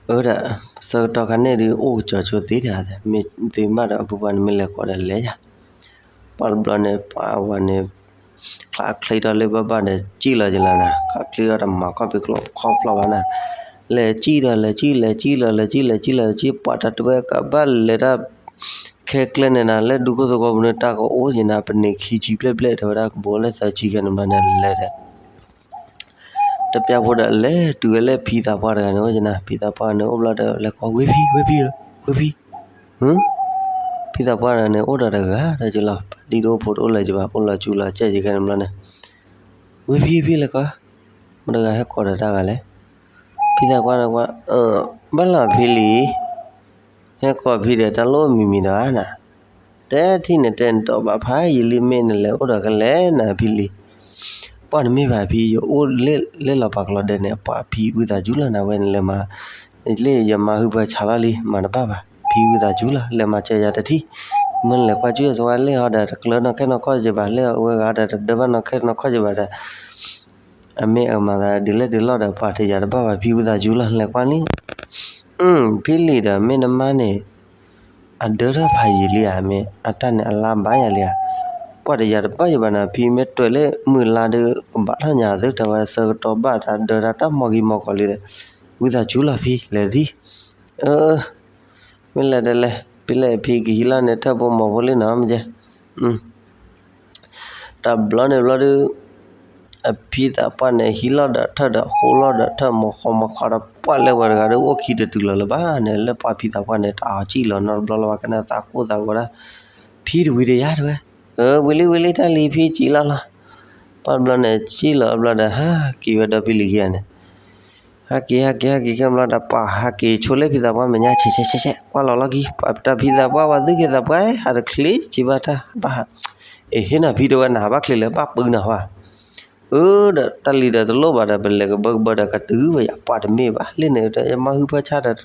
အၢဒီး ဆၢကတီၢ်ခါန့ၣ်ဒုး အိၣ်ကစီၤဆိသ့တဂၤ မ့ၢ်သ့မးဒီး ဖုပှၢ်န့ၣ်မ့ၢ်လဲၤကိးဒီးလဲၤယၤ ပှၢ်တဘျီန့ၣ် ပှၤအဝၤန့ၣ် ချးချ့ထီၣ်လၢဘၣ်ဘၣ်ဒီး စံၣ်လီၤယလီၤနၤ ချးချ့ထီၣ်တမၤခီၣ်ဖံးကျိခီၣ်ဖျီၣ်ဘၣ်နၤ လဲၤစံၣ်ဒီးလဲၤစံၣ် လဲၤစံၣ်ဒီးလဲၤစံၣ် လဲၤစံၣ်ဒီးလဲၤစံၣ် ပှၤတၢ်တဝဲကဘၣ်လဲၤတၢ် ခဲကျဲန့ၣ်နၤ လၢဒူခိၣ်သဝီပူၤန့ၣ် တၢ်ကအိၣ်က့ၤနၤ ပန့ၢ်ခံဆံဘျဲၣ်ဘျဲၣ် တဲဝဲဒၣ်ကဘိလၢသၢဆံကဲန့ၣ်ဘျီန့ၣ် လဲၤဒီး တပျၢ်ဖိဒီးလဲၤတုၤဝဲလၢဖံသးပှၢ်တဂၤန့ၣ် အိၣ်က့ၤနၤ ဖံသးပှၢ်န့ၣ်အိၣ်ဘျီဒီး လဲၤကိး ဝ့ၢ်ဖံ ဝ့ၢ်ဖံဧၢ ဝ့ၢ်ဖံ ဖံသးပှၢ်တဂၤန့ၣ် အိၣ်ဒီးတဂၤဒီးက့ၤလီၤ ပှၤဒံၣ်တအိၣ်ဖိတအိၣ်လၢၤက့ၤဘၣ် အိၣ်လီၤကၠူလီၤကဲက့ၤခဲန့ၣ်ဘျီန့ၣ် ဝ့ၢ်ဖံ ဖံလဲၤကိး မတၤတဂၤဟဲကိးဒီးတၢ်ဂၤလဲၣ် ဖံသးပှၢ်န့ၣ်ကွၢ် ဘၣ်လီၤဖံလံ ဟဲကိးဖံဒီး တၢ်လိၣ်မံၤမံၤဒီးဧါနၤ, တဲထံၣ်န့ၣ်တဲနတီၢ်ဘၣ်ဖးယံာ်လံ မ့ၢ်နလဲၤအိၣ်ဒီးကလဲၣ်နၤဖံလံ, ပှၢ်တမ့ၢ်ဘၣ်ဖံ ယအိၣ်လၢလီၤပာ်ကလီဒဲန့ၣ် ပှၢ်ဖံဝံသးစူၤလီၤနၤဝဲန့ၣ်လဲၤမၤ, လၢယမၤဟုဖၢဆါလီၤလံ မၤတဘၣ်ဘၣ် ဖံဝံသးစူၤလီၤ လဲၤမၤစၢၤယၤတထံၣ်, မ့ၢ်နလဲၤကွၢ်ကၠူၣ်ယသဝါလၢဟီဒီး တကျၢၤနီၢ်ခဲနီၢ်ခီၣ်ယဘၣ် လၢအဝဲဂၤဒီး တဒၢဘၣ်နီၢ်ခဲနီၢ်ခီၣ်ယဘၣ်ဒီး အမ့ၢ်အမၤသးဒ်လဲၣ်ဒ်လဲၣ်ဒီး ပှၢ်တယၤတဘၣ်ဘၣ် ဖံဝံသးစူၤလီၤ လဲၤကွၢ်န့ၣ်, ဖံလံဒီး မ့ၢ်နမါန့ၣ် အဒၢထီၣ်ဖးယံာ်လံဧါ မ့ၢ်အတၢ်န့ၣ်အလါဘၣ်ယၤလံဧါ, ပှၢ်တယၤတဘၣ်ယဘၣ်နၤ ဖံမ့ၢ်တွဲၤလၢမုၢ်လါဒီး ကဘၣ်ထီၣ်ညါသု တဲဝဲဆၢကတီၢ်ဘၣ်တၢ်ဒၢတၢ်တၢ်မီၢ်ဂံၢ်မီၢ်ဂီၤလံဒီး ဝံသးစူၤလီၤဖံ လဲၤတထံၣ်, အၢ မ့ၢ်လဲၤတလဲၤ ဖံလဲၣ်ဖံကဟံးလီၤန့ၣ် ထၢၣ်ဖိမီၤဖိလံနီၤ မ့ၢ်ကဲ တဘျီန့ၣ်ဘျီဒုး အဖံသးပှၢ်န့ၣ် ဟံးလီၤဒီးထၢၣ်ဒီး ဃိလီၤဒီးထၢၣ်မီၤဃီမီၤခီဒီး ပှၢ်လၢပှၤတဂၤဒုး အိၣ်ခံတတုၤလီၤလၢၤဘၣ်န့ၣ် လၢပှၢ်ဖံသးပှၢ်န့ၣ် တၢ်အီၤစံၣ်လီၤနီတဘျီလၢၤဘၣ် ကနၣ်သးကိၢ်သးဂီၤဒၣ်, ဖံတဝံၤတယါတဲဝဲ, ဝံၤလံဝံၤလံ တၢ်လံၤဖံစံးလီၤလီၤ, ပှၢ်တဘျီန့ၣ် စံၣ်လီၤဘျီဒီး ဟးက့ၤဝဲဒီးဖံလံၤခံဂၤန့ၣ် ဟဲက့ၤ ဟဲက့ၤ ဟဲက့ၤခဲဘျီဒီး ပှၢ်ဟးက့ၤဆိလၢဖံသးပှၢ်မဲာ်ညါ ဆဲးဆဲးဆဲးဆဲး ကွၢ်လီၤလီၤကံ ပှၢ်တၢ်ဖံသးပှၢ် ပှၤသုက့ၤသးပှၢ် ဟးတချ့စံးဘၣ်တၢ် ဘၣ်ဟး, အ့ ဟ့ၣ်နၤဖံတဲဝဲ နဟးဘၣ်ချ့လၢၤ ဘၣ်ပုၢ်နၤဟါ, အၢ ဒီးတၢ်လံၤဒီးတလိၣ်ဘၣ်ဒီး ပလဲၤကဘၢကဘၢဒီး ကတုၤဝဲယၤ ပှၢ်တမ့ၢ်ဘၣ်လၢန့ၣ် ယမါဟုဖၢဆါဒီး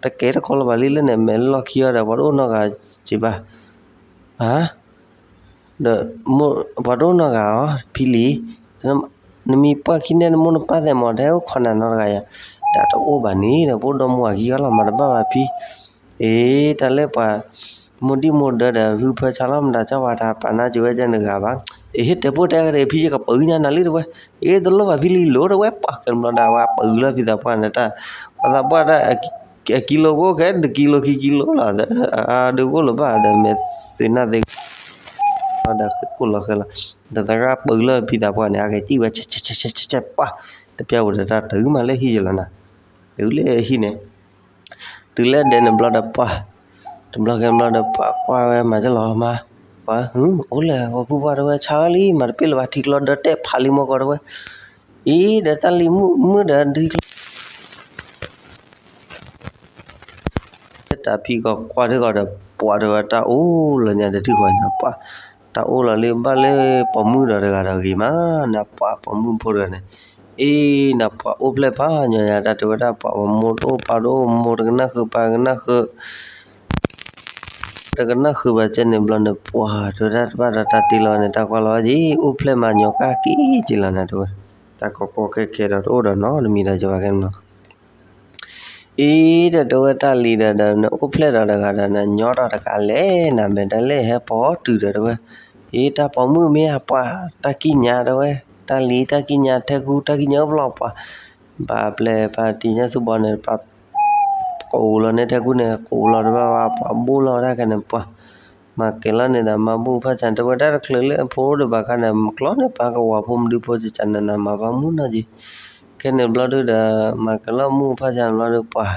တကဲတခီလၢၤဘၣ်လံလၢန့ၣ် မဲာ်လီၢ်ခံအီၤဒီး ပှၤတအိၣ်နီတဂၤစံးဘၣ် ဧါ ဒီး ပှၤတအိၣ်နီတဂၤအီၤ ဖံလံၤ, နမံၤပှၢ်ခံန့ၣ် နမိၢ်နပၢ်သဲးမီၤ တဟဲအိၣ်ခိးနၤနီတဂၤယၤ, ဒီးတအိၣ်ဘၣ်န့ၣ်ဒီး ပအိၣ်ဒီမါဝၤခံဂၤလီၤ မၤတဘၣ်ဘၣ်ဖံ, အ့ တၢ်လၢပှၤ မိၢ်ဒံၣ်မိၢ်ဒၢဒီး ဟုဖၢဆါလီၤ မတၤကၢ်ဝၤတၢ်ပာ်နါက့ၤဝဲကဲနဂၤဘၣ်, အ့ ဟ့ၣ်တဲာ်ပိၢ်တဲာ်ကဒီး ဖံယကပၢၤညါနၤလံတဲဝဲ, အ့ တလိၣ်ဘၣ်ဖံလံၤလိၤတဲဝဲ ပှၢ်ကဲဘျီဒီး အဝဲပၢၤလၢဖံသးပှၢ်န့ၣ်တၢ်, ပှၤသးပှၢ်တၢ် အကံလိာ်ကအိၣ်ခဲ တကံလိာ်ခံကံလိာ်လီၤ, အဒုးကအိၣ်လၢၤဘၣ်ဒီး မဲာ်သုးနၢ်သ့ၣ် ဒီးဃ့ၢ်ခိၣ်လီၤဃဲလီၤ, ဒီးသရၣ်ပၢၤလၢဖံသးပှၢ်န့ၣ် အကစံၣ်ဝဲ ဆဲးဆဲးဆဲးဆဲး ပှၢ်, တပျၢ်ဝဲဒီးတၢ်တုၤမးလၢဟံၣ်ယလီၤနၤ, တုၤလၢဟံၣ်န့ၣ်, တုၤလၢဒဲန့ၣ်ဘျီဒီးပှၢ်, တဘျီဃဲဘျီဒီးပှၢ်ကွၢ်ဝဲမၤကလီၤမး, ပှၢ် အိၣ်လဲၣ် ပှၤဖုပှၢ်တဲဝဲ ဆါလီၤလံ မၤတပ့ၢ်လၢၤဘၣ် ထံကျိဒၢတဲာ်ဖးလံမီၢ်ကီးတဲဝဲ, အံၤဒီးတၢ်လံၤမုၣ်မုၣ်ဒီးထံကျိ တၢ်ဖံကီၢ်ကွၢ်ထံကီၢ်ဒီး ပှၢ်တဲဝဲတၢ်အိၣ်လီၤညါတထံၣ်ဃီညါပှၢ်, တၢ်အိၣ်လီၤလံဘၣ်လၢပိာ်မုၣ်ဒီးတဂၤဒီးဂ့ၤမး, နပှၢ်ပိာ်မုၣ်ဖိတဂၤန့ၣ်, အ့ နပှၢ်အိၣ်ဖျဲၣ်ဖးညါယၤတၢ်တဲဝဲဒၣ်ပှၢ် ပမိၢ်တအိၣ်ပၢ်တအိၣ် မိၢ်တကနၣ်ဃုာ်ပၢ်တကနၣ်ဃုာ် တကနၣ်ဃုာ်ဘၣ်ကဲန့ၣ်ဘျီန့ၣ် ပှၢ်တဲဝဲဒၣ်တဘၣ်ဒီးတၢ်တ့လီၤန့ၣ် တၢ်ကွၢ်လီၤဝဲက့ၤ အိၣ်ဖျဲၣ်မၤညီကၢ်က့ၤက့ၤလီၤနၤတဲဝဲ, တၢ်ကီကီခဲခဲဒီးတအိၣ်ဒီးနီတမံၤဒီးယဘၣ်ခဲန့ၣ်လီၤ အံၤဒီးတဲဝဲတၢ်လံၤဒီး ဒီးနအိၣ်ဖျဲၣ်ဒီးတဂၤဒီး နညီထီၣ်တဂၤလဲၣ် နမဲာ်တၢ်လဲၣ်ဟဲပိာ်တုၤဒီးတဲဝဲ, အံၤတၢ်ပိာ်မုၣ်မ့ၢ်အပှၤ တၢ်ကံၣ်ညါတဲဝဲ, တၢ်လံၤတၢ်ကံၣ်ညါ ထဲကူတၢ်ကံၣ်ညါအိၣ်ဘျီပှၤ, ဘၣ်ပျဲၢ်ပှၤတံၤညါဆူဘီန့ၣ် ပှၤ ကအိၣ်လီၤန့ၣ်ထဲကူန့ၣ် ကအိၣ်လီၤတဘၣ်ဘၣ် ပှၤဘိၣ်လီၤဝဲဒၣ်ခဲန့ၣ်ပှၤ မၤကဲၤလီၤန့ၣ်ဒီး မၤဘူၣ်ဖၣ်ဆၣ် တဲဝဲဒၣ်တချုးလၢအဖိအိၣ်ဒီးဘၣ်ခါန့ၣ် ကျီန့ၢ်ပှၤကဝီၤဖိမဒုဖိစၢ်စၢ်နးနး မၤဘၣ်မုၢ်နီၢ်က့ၤ, ခဲန့ၣ်ဘျီဒုဒီး မၤကဲၤလီၤမုၢ်ဖၣ်ဆၣ်ဘျီဒုပှၤ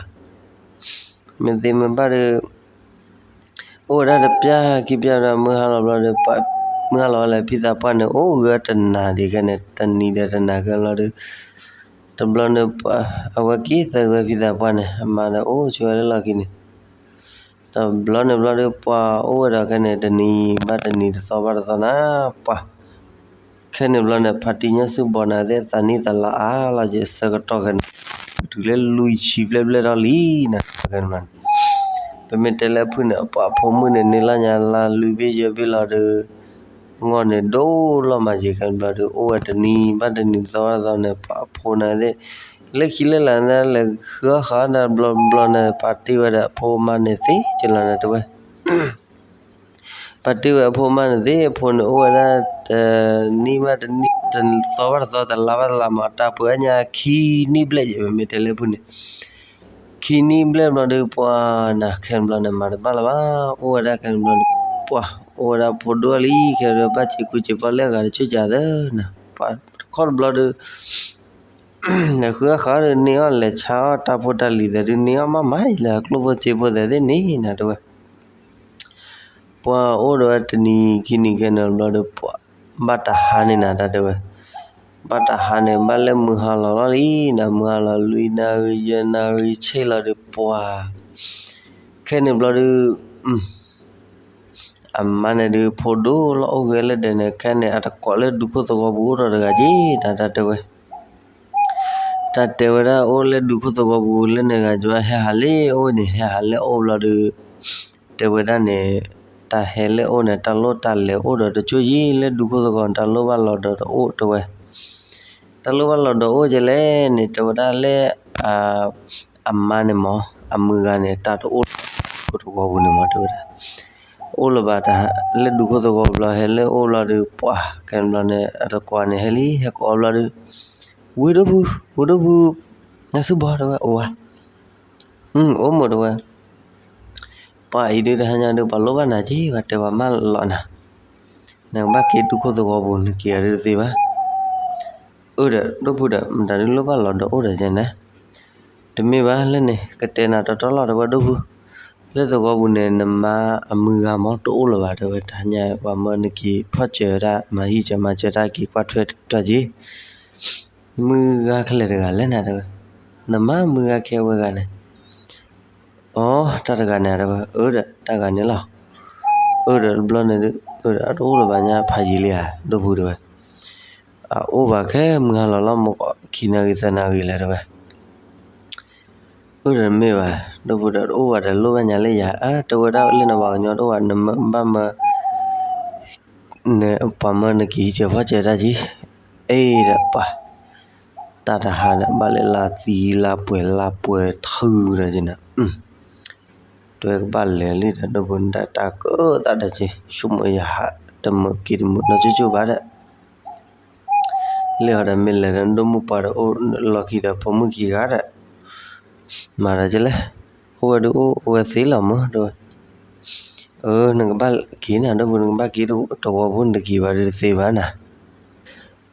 မ့ၢ်သ့မ့ၢ်ဘၣ်ဒီး အိၣ်ဝဲဒၣ်တပျၢ်ခံပျၢ်ဒီး မုၢ်ဟါလီၤဘျီဒီး မုၢ်ဟါလီၤဝဲလၢဖံသးပှၢ်န့ၣ် အိၣ်ဂၢၢ်တနၤဒံးခဲန့ၣ် တနံၤဒီးတနၤခဲဘျီဒီး တဘျီန့ၣ်ပှၤ အဝဲက့ၤသၢဝဲဖံသးပှၢ်န့ၣ် အမါဒီးအိၣ်ဆိးဝဲလၢလီၢ်ခံန့ၣ် တဘျီန့ၣ်ဘျီဒီးပှၤအိၣ်ဝဲဒီးခဲန့ၣ် တနံၤဘၣ်တနံၤတသီဘၣ်တသီနၤ ပှၤ ခဲန့ၣ်ဘျီန့ၣ် ဖါတံၢ်ညါဆူၣ်ဘီနၤသ့ၣ် သးနံၣ်သးလါအါလီၤက့ၤဆၢကတီၢ်ခဲန့ၣ် တုၤလၢလွံၢ်ဆံဘျဲၣ်ဘျဲၣ်ထီၣ်လံနၤ ခဲန့ၣ်ဘျီန့ၣ် ပမ့ၢ်တဲလၢအဖုၣ်န့ၣ် ပှၤအဖိမုၣ်န့ၣ် န့ၢ်လီၤညါလါလွံၢ်ဘ့ၣ်ယဲၢ်ဘ့ၣ်လီၤဒီး အဂီၢ်န့ၣ်ဒိၣ်လီၤမးက့ၤခဲန့ၣ်ဘျီဒီး အိၣ်ဝဲတနံၤဘၣ်တနံၤတသီဘၣ်တသီန့ၣ် ပှၤအဖိနၤသ့ၣ် လၢခံလၢလာ်န့ၣ် လဲၤဃုအီၣ်ဃီဒီးဘျီဘျီန့ၣ် ပှၤတ့ဝဲဒီးအဖိမါန့ၣ်သ့ကလီၤန့ၣ်တဲဝဲ ပှၤတ့ဝဲအဖိမါန့ၣ်သ့ အဖိန့ၣ်အိၣ်ဝဲဒၣ်တနံၣ်ဘၣ်တနံၣ် တသီဘၣ်တသီ တလါဘၣ်တလါမး တၢ်ပှဲၤညါခံနံၣ်ဘျဲၣ်ယဲၢ် ပမ့ၢ်တဲလၢဖုန့ၣ် ခံနံၣ်ဘျဲၣ်ဘျီဒီး ပှၤနၤခဲန့ၣ်ဘျီန့ၣ် မၤတဘၣ်လၢၤဘၣ်, အိၣ်ဝဲဒၣ်ခဲန့ၣ်ဘျီန့ၣ် ပှၤအိၣ်ဝဲဒၣ်ဖိဒိၣ်လံ ခဲဒီး ဘၣ်စံးကူစံးပီၣ်လၢအဂၤတကၠိၢ်ကးသၢနၤ, ပှၤတခီတဘျီဒီး လဲၤဃုအဃာ်ဒီး န့ၢ်အီၣ်လဲၤဆါအီၣ်တၢ်ဖိတၢ်လံၤသဲးဒုး န့ၢ်အီၣ်မးမးအံၤလၢအကျိၣ်ဖိစ့ဖိသဲးသ့ၣ်န့ၣ်နၤတဲဝဲ ပှၤအိၣ်ဒီးဝဲတနံၤခံနံၤခဲန့ၣ်ဘျီဒီး ပှၤဘၣ်တၢ်ဟါန့ၢ်နၤ တၢ်တဲဝဲ, ဘၣ်တၢ်ဟါန့ၣ် ဘၣ်လဲၣ်မုၢ်ဟါလီၤလီၤလံနၤ, မုၢ်ဟါလီၤလွံၢ်နၣ်ရံၣ် ယဲၢ်နၣ်ရံၣ်ဆ့ၣ်လီၤဒီး ပှၤ ခဲန့ၣ်ဘျီဒီး အမါန့ၣ်ဒုး ဖိဒိၣ်လီၤအိၣ်ဂဲၤလၢဒဲးန့ၣ် ခဲန့ၣ် အတကိးလၢဒူခိၣ်သဝီပူၤအိၣ်ဒီးတဂၤက့ၤ တၢ်တဲဝဲ တၢ်တဲဝဲဒၣ်အိၣ်လၢဒူခိၣ်သဝီပူၤလၢန့ၣ်ဂၤကၠီ ဟဲဟးလၢအအိၣ်န့ၣ် ဟဲဟးလၢအအိၣ်ဘျီဒီး တဲဝဲဒၣ်န့ၣ် တၢ်ဟဲလၢအအိၣ်န့ၣ် တၢ်လိၣ်တၢ်လဲၤအိၣ်ဒီးတကၠိၢ်ယံၤ လၢဒူခိၣ်သဝီ တၢ်လိၣ်ဘၣ်လီၤဒီးတအိၣ်တဲဝဲ တၢ်လိၣ်ဘၣ်လီၤဒီးအိၣ်ကလဲၣ်န့ၣ် တဲဝဲဒၣ်လၢ အမါန့ၣ်မး အမုၢ်ဂၤန့ၣ် တၢ်တအိၣ်လၢဒူခိၣ်သဝီပူၤန့ၣ်မး တဲဝဲဒၣ် အိၣ်လၢၤဘၣ်တၢ် လၢဒူခိၣ်သဝီပူၤဘျီ ဟဲလၢအအိၣ်ဘျီဒီး ပှၤ ခဲန့ၣ်ဘျီန့ၣ် အတကိးန့ၣ် ဟဲလံ ဟဲကိးဘျီဒီး ဝ့ၢ်ဒိၣ်ဖု ဝ့ၢ်ဒိၣ်ဖု နၢ်စူၣ်ဘီ တဲဝဲ အိၣ်ဧါ အိၣ်မး တဲဝဲ ပှၤအံၤဒုးတဟါညါဒုး ပှၤလိၣ်ဘၣ်နၤက့ၤ ပှၤတဲပှၤမၢလီၤနၤ နကဘၣ်က့ၤဒူခိၣ်သဝီပူၤ နက့ၤအီၤဒုးတသ့ဘၣ် အၢဒီး ဒိၣ်ဖုဒီး မတၤဒုးလိၣ်ဘၣ်လီၤဒီးအိၣ်ဒီးယဲန့ၣ် တမ့ၢ်ဘၣ်လၢန့ၣ် ကတဲနၤတီတီလီၤ တဲဝဲဒိၣ်ဖု လၢသဝီပူၤန့ၣ် နမါအမုၢ်ဂၤမးတအိၣ်လၢၤဘၣ် တဲဝဲ တဟါညါပှၤမၢနက့ၤဖီၣ်စၢၤတၢ် မၤဟံၣ်စၢၤမၤစၢၤတၢ် က့ၤကွၢ်ထွဲတၢ်က့ၤ မုၢ်ဂၤခဲလၢာ်တဂၤလဲၣ်နၤ တဲဝဲ နမါမုၢ်ဂၤခဲအဝဲဂၤန့ၣ် အိ တၢ်တဂၤန့ၣ် တဲဝဲ အၢဒီး တၢ်ဂၤန့ၣ်လီၤ အၢဒီးတဘျီန့ၣ်ဒုး အၢဒီး အတအိၣ်လၢၤဘၣ်ညါဖးယံာ်လံဧါ ဒိၣ်ဖု တဲဝဲ အအိၣ်ဘၣ်ခဲမုၢ်ဟါလီၤလီၤ မ့ၢ်ကီးခံနၣ်ရံၣ်သၢနၣ်ရံၣ်လဲၣ် တဲဝဲ အၢဒီးမ့ၢ်ဘၣ် ဒိၣ်ဖုဒီး တအိၣ်ဘၣ်ဒီးလိၣ်ဘၣ်ညါလၢယၤ အၢ တဲဝဲဒၣ်လၢနဘၣ်ကညီ တအိၣ်ဘၣ် နမ့ၢ်ဘၣ်မၢ နပှၤမၢနက့ၤဟံးစၢၤဖီၣ်စၢၤတၢ်က့ၤ အ့ဒီးပှၤ တၢ်တဟါန့ၣ် ဘၣ်လဲၤလၢသံလၢပှဲၤလၢပှဲၤထူဒီးက့ၤန့ၣ် တဲဝဲကဘၣ်လဲၤလံဒီး ဒိၣ်ဖုန့ၣ် တၢ်ကၢသးဒီးက့ၤ ဆိကမိၣ်ယဟး တမုာ်က့ၤတမုာ်နီၢ်ကၠိကၠိဘၣ်ဒီး လၢအီၤဒီးမ့ၢ်လဲၤဒီး ဒိၣ်မုၣ်ပှၢ်ဒီးအိၣ်လီၢ်ခံဒီး ဖိမုၣ်ခံဂၤဒီး မၤဒီးကလဲၣ် အိၣ်ဝဲဒုးအိၣ် အိၣ်ဝဲသ့လီၤမၢ တဲဝဲ အၢ နကဘၣ်က့ၤနၤ ဒိၣ်ဖု နကဘၣ်က့ၤသဝီပူၤ နတက့ၤဘၣ်ဒီးတသ့ဘၣ်နၤ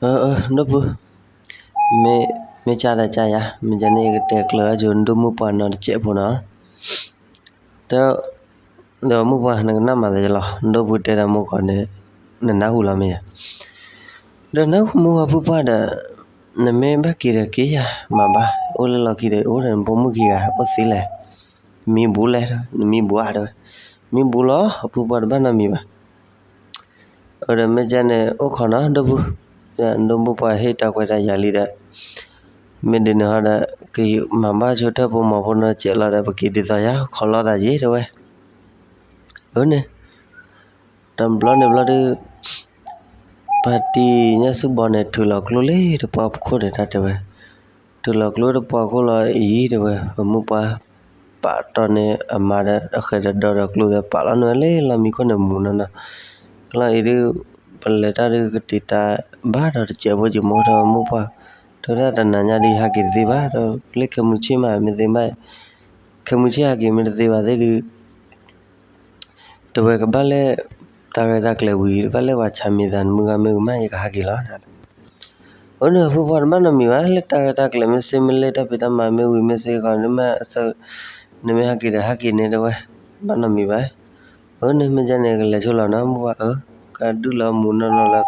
အၢ အၢ ဒိၣ်ဖု မ့ၢ်ကၢ်ဒီးကၢ်ယၤ မ့ၢ်ကၢ်န့ၣ် ယကတဲကျၢၤဝဲက့ၤ ဒိၣ်မုၣ်ပှၢ်နီၤတစဲးဖိနီၤ တဲ ဒီးမုၣ်ပှၢ် နကနၣ်မၤသးယလီၤ ဒိၣ်ဖုတဲဒီးမိၢ်ကီးန့ၣ် နနၢ်ဟူလီၤမ့ၢ်ဧါ ဒီးနၢ်ဟူမုၣ်ပှၢ်ဖုပှၢ်ဒီး နမ့ၢ်ဘၣ်က့ၤဒီးက့ၤယၤ မၤဘၣ် အိၣ်လၢလီၢ်ခံဒီး အိၣ်ဒီးနဖိမုၣ်ခံဂၤ အိၣ်သ့လဲၣ် မံဘူးလဲၣ် နမံဘူးဧါ တဲဝဲ မံဘူးလီၤ ဖုပှၢ်တဘၣ်နီတမံၤဘၣ် အၢ ဒီးမ့ၢ်ကၢ်န့ၣ် အိၣ်ခိးနီၤ ဒိၣ်ဖု ဒိၣ်မုၣ်ပှၢ်ဟ့ၣ်တၢ်ခွဲးတၢ်ယာ်လံဒီး မ့ၢ်ဒ်န့ၣ်ဟီဒီး ကမၤဘၣ်ဆိထၢၣ်ဖိမီၤဖိနီတစဲးလီၤဒီး ပက့ၤဒ်သိးယၤ ခိးလိာ်သးက့ၤ တဲဝဲ အၢန့ၣ် တဘျီန့ၣ်ဘျီဒုး ပၢ်တံၢ်ညၣ်ဆူၣ်ဘီန့ၣ် ထုးလီၤကျိလၢတပှၢ်ခိၣ်န့ၣ် တၢ်တဲဝဲ ထုးလီၤကျိတပှၢ်ခိၣ်လီၤအံၤ တဲဝဲ ပမုၣ်ပှၢ် ပာ်တီၢ်န့ၢ်အမါဒီး အဃဲၤဒီးဒီဒီးကျိသဲး ပာ်လီၤနုာ်လၢလီၢ်မံခိၣ်န့ၣ် မူနီၢ်နီၢ် ကလီၤအံၤဒုး ပလဲၤတၢ်ဒုးကတံာ်တာ်ဘၣ်ဒီးတစဲးဖိက့ၤမူဒီး မုၣ်ပှၢ် တဲဝဲဒၣ်တနၤညါဒုး ဟဲက့ၤတသ့ဘၣ်ဒီး လၢခဲမုၢ်ဆ့ၣ်မး မ့ၢ်သ့မး ခဲမုၢ်ဆ့ၣ်ဟဲက့ၤမ့ၢ်တသ့ဘၣ်သ့ၣ်ဒုး တဲဝဲကဘၣ်လၢ တၢ်ရဲၣ်တၢ်ကျဲၤဝံၤ ဘၣ်လၢပှၤဆါမံသး နမုၢ်ဂၤမ့ၢ်ဝံၤမး ယကဟးက့ၤလီၤ. အၢ နဖုပှၢ်တဘၣ်နီတမံၤဘၣ် လၢတၢ်ရဲၣ်တၢ်ကျဲၤမ့ၢ်စ့မ့ၢ်လၢတၢ်ဖံးတၢ်မၤမ့ၢ်ဝံၤမ့ၢ်စ့ၢ်ကီး နမ့ၢ်ဟဲက့ၤဒီးဟဲက့ၤန့ၣ်တဲဝဲ ဘၣ်နီတမံၤဘၣ်. အၢ နမ့ၢ်ကန့ၣ်ကလဲၤဆိလီၤနီၤ မုၢ်ပှၢ်ဧၢ, ကဒုၣ်လီၤမူနီၢ်နီၢ်လၢ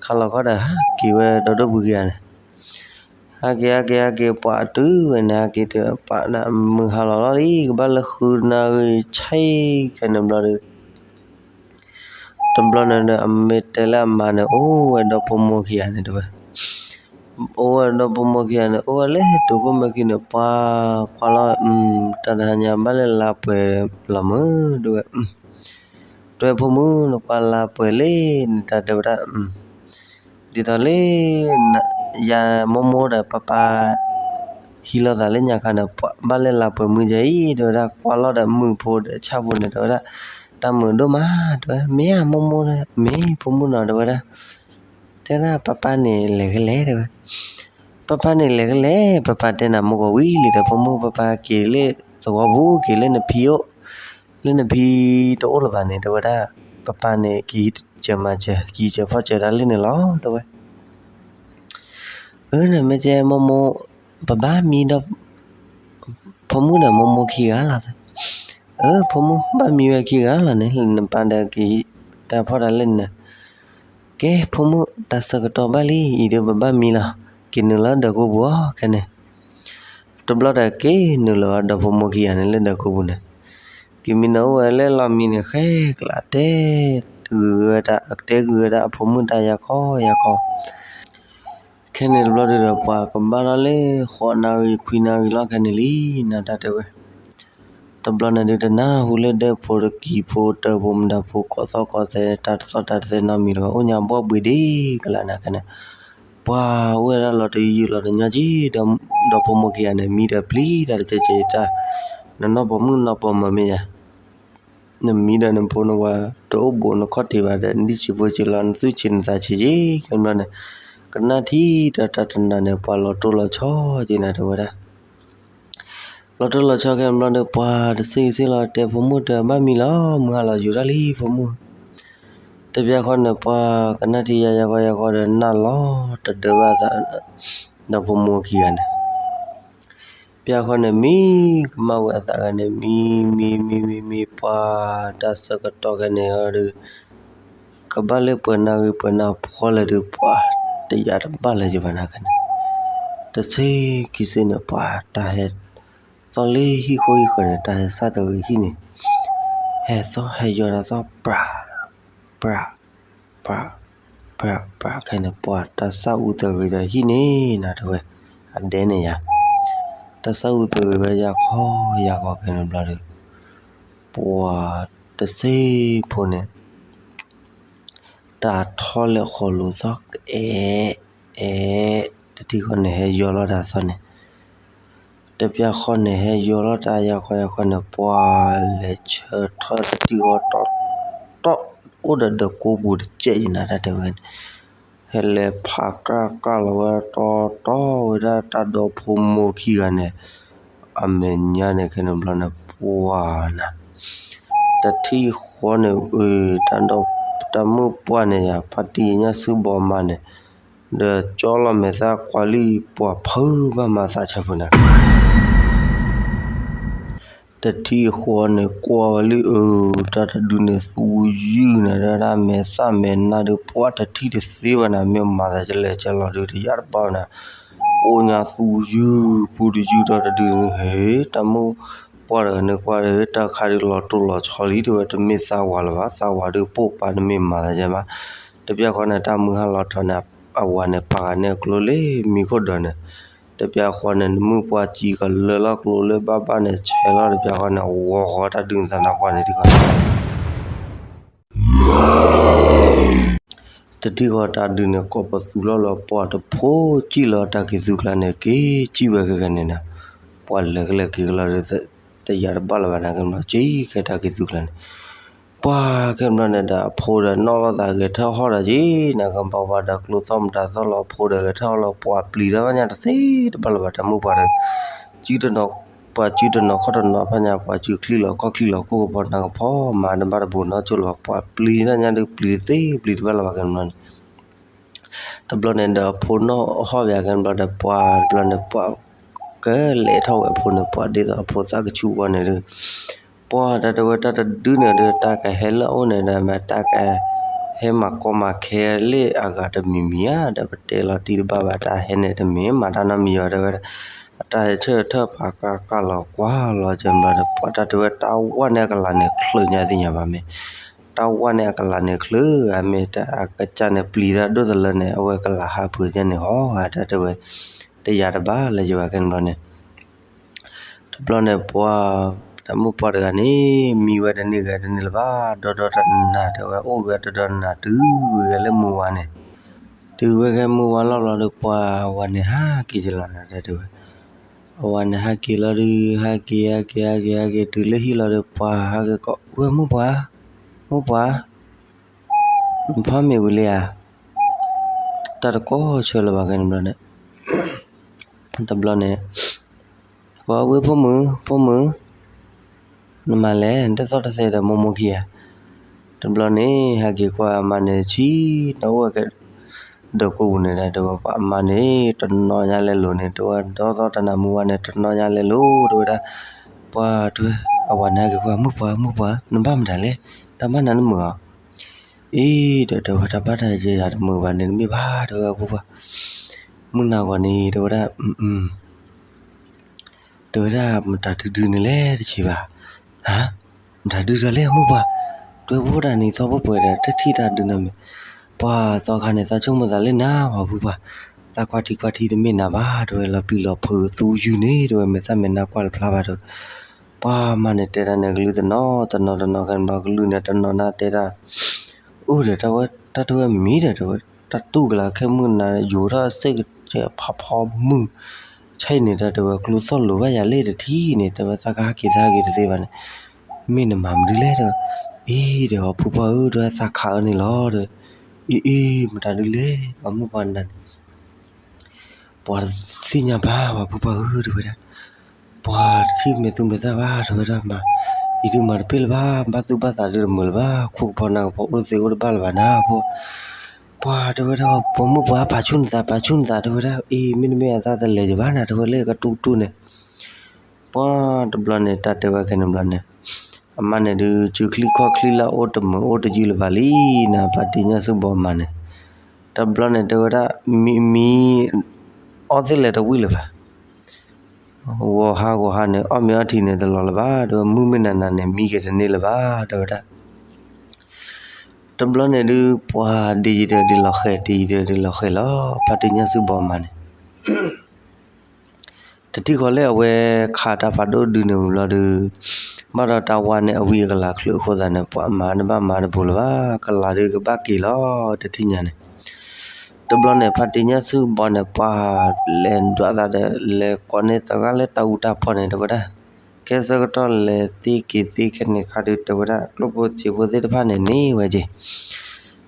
ခါလီၤခီဒီး ဟးက့ၤဝဲဒီးဒိၣ်ပူၤက့ၤဂၤန့ၣ် ဟဲက့ၤဟဲက့ၤဟဲက့ၤ ပှၤအတုၤဝဲန့ၣ် ဟဲက့ၤတပာ်န့ၣ် မုၢ်ဟါလီၤလီၤလံ ကဘၣ်လၢဃုနၣ်ရံၣ်ဆံးခဲန့ၣ်ဘျီဒီး တဘျီန့ၣ်ဒီး အမ့ၢ်တဲလၢအမါန့ၣ် အိၣ်ဝဲဒီဖိမိၢ်ခံဂၤန့ၣ်တဲဝဲ, အိၣ်ဝဲဒီဖိမိၢ်ခံဂၤန့ၣ် အိၣ်ဝဲလၢတုၤခိၣ်မဲာ်ခံန့ၣ် ပှၤကွၢ်လီၤ တၢ်တဟါညါဘၣ်လၢလါပှဲၤလီၤမုၢ်တဲဝဲ တဲဝဲဖိမုၣ် နကွၢ်လါပှဲၤလံန့ၣ် တၢ်တဲဝဲဒၣ် ဒ်သိးလၢ ယၤမိၢ်မိၢ်ဒီးပၢ်ပၢ် ဟံးလိာ်သးလၢညါခါန့ၣ် ဘၣ်လၢလါပှဲၤမုၢ်ယဲအံၤ တဲဝဲဒၣ် ကွၢ်လီၤဒီးမုၢ်ဖိဒီးဆၣ်ဖိန့ၣ် တဲဝဲဒၣ် တၢ်မုာ်ဒိၣ်မး တဲဝဲ မ့ၢ်ဧါမိၢ်မိၢ် မ့ၢ်ဖိမုၣ်နီၤ တဲဝဲဒၣ် တဲဒၣ်ပၢ်ပၢ်န့ၣ်လဲၤကလဲၣ်တဲဝဲ, ပၢ်ပၢ်န့ၣ်လဲၤကလဲၣ်, ပၢ်ပၢ်တဲနၤမိၢ်ကီၢ်ဝံၤလံဒီး ဖိမုၣ်ပၢ်ပၢ်က့ၤလၢသဝီပူၤ က့ၤလၢနဖံအိၣ်, လၢနဖံတအိၣ်လၢၤဘၣ်န့ၣ် တဲဝဲဒၣ်, ပၢ်ပၢ်န့ၣ် ကဟံးစၢၤမၤစၢၤ ကဟံးစၢၤဖီၣ်စၢၤတၢ်လၢန့ၣ်လီၤ တဲဝဲ. အၢ နမ့ၢ်ကဲမိၢ်မိၢ်, ပဘၣ်မံဒီး ဖိမုၣ်ဒီးမိၢ်မိၢ်ခံဂၤလီၤ. အၢ ဖိမုၣ်ဘၣ်မံဝဲခံဂၤလီၤန့ၣ် နပၢ်ဒီးကဟံးတၢ်ဖီၣ်တၢ်လၢန့ၣ်. ကဲ ဖိမုၣ် တၢ်ဆၢကတီၢ်ဘၣ်လံ အံၤဒီးပဘၣ်မံလီၤ, က့ၤနုာ်လီၤဒၢးကိပူၤအီၤခဲန့ၣ်. တဘျီဒီးက့ၤနုာ်လီၤဒီးဖိမုၣ်ခံဂၤန့ၣ်လၢဒၢးကိပူၤန့ၣ်, က့ၤမံနီၤအိၣ်ဝဲလၢလီၢ်မံန့ၣ် ဃဲကလးတဲ, ဂုၤဝဲဒၣ် တဲဂုၤဝဲဒၣ်အဖိမုၣ်တၢ်ယၤခီယၤခီ ခဲန့ၣ်တဘျီဒုဒီး ပှၤကဘၣ်ထီၣ်လၢဃိးနၣ်ရံၣ်ခွံနၣ်ရံၣ်လီၤခဲန့ၣ်လံ နၤတၢ်တဲဝဲ. တဘျီန့ၣ်ဒုး တနၢ်ဟူလၢဒၢးဖိတကံၤဖိတၢ်ဖိမတၤဖိကိးသီၣ်ကိးသဲ တၢ်တသီၣ်တၢ်တသဲနီတမံၤလၢၤဘၣ် အိၣ်ညါဘှီၣ်ဘှံးဒ့ကလးနၤခဲန့ၣ်, ပှၤအိၣ်ဝဲဒၣ်လီၤတယုၢ်လီၤတညီက့ၤ ဒီဖိမိၢ်ခံဂၤန့ၣ် မံဒီးပျံၤတၢ်တကဲကဲတၢ်, နနီၢ်ပိာ်မုၣ်နီၢ်ပိာ်မၢၤမ့ၢ်ယၤ နမံဒီးနဖိနဝၤတအိၣ်ဘူးနခီၣ်ထံးဘၣ်ဒီး နဒံၣ်ဆံးဖိဆံးလီၤ နသူၣ်ဆံးနသးဆံးက့ၤ ခဲဘျီန့ၣ်, ကနၣ်ထံတၢ်တၢ်တနၤန့ၣ် ပှၤလီၤတိၢ်လီၤဆီက့ၤနၤတဲဝဲဒၣ်. လီၤတိၢ်လီၤဆီခဲဘျီန့ၣ် ပှၤတဆ့ဂ့ၤဆ့လီၤ တဲဖိမုၣ်တဘၣ်မံလီၤ မုၢ်ဟါလီၤယူၤတၢ်လံဖိမုၣ်. တပျၢ်ဃီန့ၣ် ပှၤကနၣ်ထံယါယါခီယါခီဒီး နၢ်လီၤတဒၢဘၣ်အသး ဒီးဖိမုၣ်ခံဂၤန့ၣ် ပျၢ်ဃီန့ၣ် မံကမၣ်ဝဲအသးဂၤန့ၣ် မံ မံ မံ မံ မံ ပှၤတၢ်ဆၢကတီၢ်ခဲန့ၣ်ဒီး ကဘၣ်လၢပှဲၤနၣ်ဂံၢ်ပှဲၤနၣ်ဖီလဲၣ်ဒီး ပှၤတယာ်တဘၣ်လၢၤယဘၣ်နၤခဲန့ၣ်, တဆ့ခံဆ့န့ၣ် ပှၤတၢ်ဟဲသီၣ်လၢဟံၣ်ဃီဟံၣ်ဃီန့ၣ် တၢ်ဟဲစၢ်တဂ့ၤဟံၣ်န့ၣ်, ဟဲသီၣ်ဟဲယီၤတၢ်သီၣ် ပြး ပြး ပြး ပြး ပြး ခဲန့ၣ် ပှၤတၢ်စၢ်အူသဂ့ၤဒီးဟံၣ်န့ၣ် နၤတဲဝဲ, အဒဲန့ၣ်ယၤ, တၢ်စၢ်အူသဂ့ၤဝဲယၤခီယၤခီခဲန့ၣ်ဘျီဒီး ပှၤတဆ့ဖိန့ၣ် တၢ်ထီၣ်လဲၤဃီၤလိာ်သီၣ် အဲၣ် အဲၣ် တထံၣ်ဃီန့ၣ် ဟဲယီၤလီၤတၢ်သီၣ်န့ၣ်, တပျၢ်ဃီန့ၣ် ဟဲယီၤလီၤတၢ်ယၤခီယၤခီန့ၣ် ပှၤလဲၤဆၢထၢၣ်တထံၣ်ဃီတီတီ အိၣ်ဒီးဒၢးကိပူၤတကဲးယနၤတၢ်တဲဝဲန့ၣ်, ဟဲလဲၤဖးကြၢ်ကြၢ်လီၤဝဲတီတီဝဲဒၣ်တၢ်ဒီဖိမိၢ်ခံဂၤန့ၣ် အမဲာ်ညါန့ၣ်ခဲန့ၣ်ဘျီန့ၣ် ပှၤနၤ တထံၣ်ဃီန့ၣ် အတၢ်ဒီ တၢ်မုၣ်ပှၢ်န့ၣ်ယၤ ဖါတံၢ်ညၣ်ဆူဘီမါန့ၣ် ဒီးကၠီလီၤမဲာ်သၣ်ကွၢ်လံ ပှၤဖုးဘၣ်မၤသးဆၢဖိနၤ တထံၣ်ဃီန့ၣ် ကွၢ်ဝဲလံ အၢ တၢ်တဒုန့ၣ် သူယုၢ်နၤ ဒၣ်မဲာ်သၣ်မဲာ်နါဒုးပှၤတထံၣ်တသ့ဘၣ်နၤ မ့ၢ်မၤသးကလဲၤကလီၤဒုး တယာ်တဘၣ်နၤ အိၣ်ညါသူယုၢ်ပူၤတယုၢ်ဒီးတဒုန့ၣ် ဟ့ တၢ်မုၣ်ပှၢ်တဂၤန့ၣ်ကွၢ်ဒီး တၢ်ခါဒုးလီၤတိၢ်လီၤဆီလံ တဲဝဲ တမ့ၢ်သးဝၤလၢၤဘၣ် သးဝၤဒုးပိာ်ပာ်တမ့ၢ်မၤသးကဲဘၣ် တပျၢ်ဃီန့ၣ် တၢ်မုၢ်ဟါလီၤထီၣ်န့ၣ် အဝၤန့ၣ် ပာ်ဃာ်န့ၢ်အကျိလၢမံၤခိၣ်ဒီးန့ၣ် တပျၢ်ဃီန့ၣ် မုၢ်ပှၢ်စံကလၢလီၤကျိလၢဘၣ်ဘၣ်န့ၣ် ဆဲးလီၤတပျၢ်ဃီန့ၣ် ဝီၤဃီတၢ်ဒုးသးနါပှၢ်န့ၣ်ထံၣ်ဃီ တထံၣ်ဃီတၢ်ဒုးန့ၣ် ကိးပသူလီၤလီၤ ပှၤတဖိကံၣ်လီၤတၢ်က့ၤသူကျါန့ၣ် က့ၤကံၣ်ဝဲခဲကနံၣ်နၤ ပှၤလဲၤကလဲၤက့ၤကလီၤဒီး တယာ်တဘၣ်လၢၤဘၣ်နၤ ကဘျီက့ၤခဲတၢ်က့ၤသူကျါန့ၣ် ပှၤခဲဘျီန့ၣ်ဒီး အဖိဒီးနီၢ်လိာ်သးဂဲၤထၢၣ်ဟီၣ်ဒီးက့ၤ နကဘၣ်ဝဲဒီးကျိသီၣ်မတၤသီၣ်လီၤ အဖိဒီးဂဲၤထၢၣ်ဟီၣ်လီၤ ပှၤပျံၤတၢ်ဘၣ်ညါတသ့တဘၣ်လၢၤဘၣ် တၢ်မုၣ်ပှၢ်ဒီး စုတနီၤ ပှၤစုတနီၤခီၣ်တနီၤဖးညါ ပှၤစုချံလီၤခီၣ်ချံလီၤခိၣ်ကဖီနၢ်ကဖီ မၤတဘၣ်တဘူးနီတစိၢ်လၢၤဘၣ် ပှၤပျံၤတၢ်ညါဒုးပျံၤတသ့ပျံၤတဘၣ်လၢၤဘၣ်ခဲဘျီန့ၣ် တဘျီန့ၣ်ဒီးအဖိနီၢ်ဟီၣ်ဘၣ်ခဲဘျီဒီး ပှၤတဘျီန့ၣ် ပှၤကလဲၤထီၣ်ဝဲအဖိန့ၣ် ပှၤဒ်သိးအဖိသၣ်ကဆူၣ်ဝဲန့ၣ်ဒီး ပှၤတၢ်တဲဝဲတၢ်တဒုန့ၣ်ဒီး တၢ်ကဟဲလၢအအိၣ်န့ၣ်ဒီး မ့ၢ်တၢ်ကဟဲမၤကီမၤခဲလၢအဂၤတမံၤမံၤဧါ ဒီးပတဲလီၤတံၢ်တဘၣ်ဘၣ် တၢ်ဟဲန့ၣ်တမ့ၢ်မၤတၢ်နီတမံၤဧါ တဲဝဲ အတၢ်ဟဲဆၢထၢၣ်ဖးကါကါလီၤကွၢ်လီၤကဲဘျီဒီး ပှၤတၢ်တဲဝဲတၢ်ဝၣ်န့ၣ်အကလၤန့ၣ်ချုးညါသ့ၣ်ညါဘၣ်မ့ၢ် တၢ်ဝၣ်န့ၣ်အကလၤန့ၣ်ချုး အမ့ၢ်တၢ်အကစၢ်န့ၣ်ပျံၤတၢ်ဒိၣ်သလၢန့ၣ် အဝဲကလၤဟးဖုးညါန့ၣ်ဟီ တၢ်တဲဝဲ တယာ်တဘၣ်လၢၤဘၣ်ခဲဘျီန့ၣ် တဘျီန့ၣ်ပှၤ တၢ်မုၣ်ပှၢ်တဂၤန့ၣ် မံဝဲတန့ၢ်ဂဲၤတန့ၢ်လၢၤဘၣ် ဒီဒီတနၤတဲဝဲ အိၣ်ဂဲၤဒီဒီနၤ တုၤဝဲဂဲၤလၢမုၢ်ဝါန့ၣ် တုၤဝဲဂဲၤမုၢ်ဝါလီၢ်ဘျီဒီး ပှၤဝၤန့ၣ်ဟးက့ၤကလၤနၤတဲဝဲ အဝၤန့ၣ်ဟးက့ၤလီၤဒီး ဟးက့ၤ ဟးက့ၤ ဟးက့ၤ ဟးက့ၤ တုၤလၢဟံၣ်လီၤဒီး ပှၤဟးက့ၤကိးဝဲ မုၣ်ပှၢ် မုၣ်ပှၢ် နဖီမ့ၤဝံၤလံဧါ တၢ်တကိးဆၢလၢၤဘၣ်ခဲန့ၣ်ဘျီန့ၣ်, တဘျီန့ၣ် ကွၢ်ဝဲဖိမုၣ်, ဖိမုၣ်, နမၤလဲၣ်, နတသီၣ်တသဲဒီးမိၢ်မိၢ်ခံဂၤ, တဘျီန့ၣ် ဟဲက့ၤကွၢ်အမါန့ၣ် ဆံးနီၤအိၣ်ဝဲကဲ ဒီးကိးပူၤန့ၣ်ဒီး တဲဝဲပှၤအမါန့ၣ် တနီၤညါလဲလိာ်န့ၣ် တဲဝဲဒီသီၣ်တနၤမူဝါန့ၣ် တနီၤညါလဲလိာ် တဲဝဲဒၣ်, ပှၤတဲဝဲ အဝၤန့ၣ်ဟဲက့ၤကွၢ် မုၣ်ပှၢ် မုၣ်ပှၢ် နဘၣ်မတၤလဲၣ်, တၢ်ဘၣ်နၤနမုာ်အီၤ, အံၤဒီးတဲဝဲတၢ်ဘၣ်တၢ်ယဲယၤတမုာ်ဘၣ်န့ၣ် တမ့ၢ်ဘၣ် တဲဝဲပှၤ မုၢ်နၤဂီၤန့ၣ် တဲဝဲဒၣ် တဲဝဲဒၣ် မတၤဒုဒုန့ၣ်လဲၣ်တဆံးဘၣ်, ဟါ, မတၤဒုဒုလဲၣ် မုၣ်ပှၢ်, တဲဝဲပှၤဒၣ်နံၤသီပှဲၤပှဲၤဒီး တထံၣ်တၢ်ဒုန့ၣ်မ့ၢ်, ပှၤသီခါန့ၣ် သးဆိကမိၣ်သးလၢနၤ ပှၤဖုပှၢ်, သးကွၢ်ထံကွၢ်ထံတမ့ၢ်နၤဘၣ် တဲဝဲ လီၤပျံၤလီၤဖုးသူယုၢ်န့ၣ် တဲဝဲ မဲာ်သၣ်မဲာ်နါကွၢ်တဖျါဘၣ် တဲဝဲ, ပှၤမါန့ၣ်တဲတၢ်န့ၣ် ကလုၢ်တနီၤတနီၤတနီၤ ခဲန့ၣ်ဘျီ ကလုၢ်န့ၣ်တနီၤနၤတဲတၢ် အိၣ်ဒီးတၢ်ဝဲ တၢ်တဝဲမံၤဒီး တဲဝဲ တၢ်တူၢ်ကလာ်ခဲမုၢ်နၤ ယိၤထီၣ်အစ့ၣ်ကဖးဖီမုၢ် ဆဲအံၤန့ၣ် တၢ်တဲဝဲ ကျိသီၣ်လိၤဘၣ်ယၤလံတထံၣ်န့ၣ် တဲဝဲ သးကဟးက့ၤသးဟးက့ၤတသ့ဘၣ်န့ၣ် မ့ၢ်နမၤမနုၤလဲၣ် တဲဝဲ, အံၤဒီး ပှၤဖုပှၢ်ဧၢ တဲဝဲ သးခးအၢန့ၣ်လီၤ တဲဝဲ, အံၤအံၤ မတၤဒုလဲၣ် ပှၤမုၣ်ပှၢ်နၤန့ၣ် ပှၤတသ့ၣ်ညါဘၣ် ပှၤဖုပှၢ်ဧၢ တဲဝဲဒၣ်, ပှၤတထံၣ်မဲာ်သူမဲာ်သၣ်ဘၣ် တဲဝဲဒၣ်မး, အံၤဒုးမၤတပ့ၢ်လၢၤဘၣ် ဘၣ်သူၣ်ဘၣ်သးဒုးတမုာ်လၢၤဘၣ် ခိၣ်ကပီၤနၢ်ကပီၤအိၣ်သ့အိၣ်တဘၣ်လၢၤဘၣ်နၤ ဖိ, ပှၤတဲဝဲဒၣ် ပှၤမုၣ်ပှၢ်ဖးဆူၣ်နသး ဖးဆူၣ်နသး တဲဝဲဒၣ် အံၤ မ့တမ့ၢ်အသးတလဲၤယဘၣ်နၤ တဲဝဲလၢကတူၢ်ကတူၢ်န့ၣ် ပှၤတဘျီန့ၣ် တၢ်တဲဝဲခဲန့ၣ်ဘျီန့ၣ်, အမါန့ၣ်ဒုး စုချံခီၣ်ချံလၢအအိၣ်တမုာ်အိၣ်တယုၢ်လၢၤဘၣ်လံနၤ ဖါတံၢ်ညၣ်စုဘီအမါန့ၣ်, တဘျီန့ၣ်တဲဝဲဒၣ် မံ မံ အီၣ်သ့ၣ်လဲၤတဝံၣ်လၢၤဘၣ်, ဂီၤဟါဂီၤဟါန့ၣ် အီၣ်မ့ၤအီထံန့ၣ်တလီၤလၢၤဘၣ် တဲဝဲ မုၢ်မ့ၢ်နၤနၤန့ၣ် မံက့ၤတန့ၢ်လၢၤဘၣ် တဲဝဲဒၣ် တဘျီန့ၣ်ဒုး ပှၤဒ်ယံၤဒီးဒ်လီၤဃဲၤ ဒ်ယံၤဒီးဒ်လီၤဃဲၤလီၤ ဖါတံၢ်ညၣ်စုဘီအမါန့ၣ် တထံၣ်ဃီလၢအဝဲခးတၢ်ဖးဒိၣ်ဒုန့ၣ်ဝံၤဘျီဒုး, ဘၣ်ဒီးတၢ်ဝါန့ၣ်အဝံအကလၤချုးအဃိသတးန့ၣ် ပှၤမၤတဘၣ်မၤတဘူးလၢၤဘၣ် ကလၤဒုးကဘၣ်က့ၤလီၤ တထံၣ်ညါန့ၣ်, တဘျီန့ၣ် ဖါတံၢ်ညၣ်စုဘီန့ၣ် ပှၤလဲၤဒွးသးဒီး လဲၤကိးန့ၢ်သရၣ်လၢတၢ်အူတၢ်ပီန့ၣ် တဲဝဲဒၣ်, ကဲဆၢကတီၢ်လဲၤသ့က့ၤသ့ခဲန့ၣ်ခါဒုး တဲဝဲဒၣ် ကျိၣ်ဖိစ့ဖိသ့ၣ်တဖၣ်န့ၣ်န့ၢ်ဝဲက့ၤ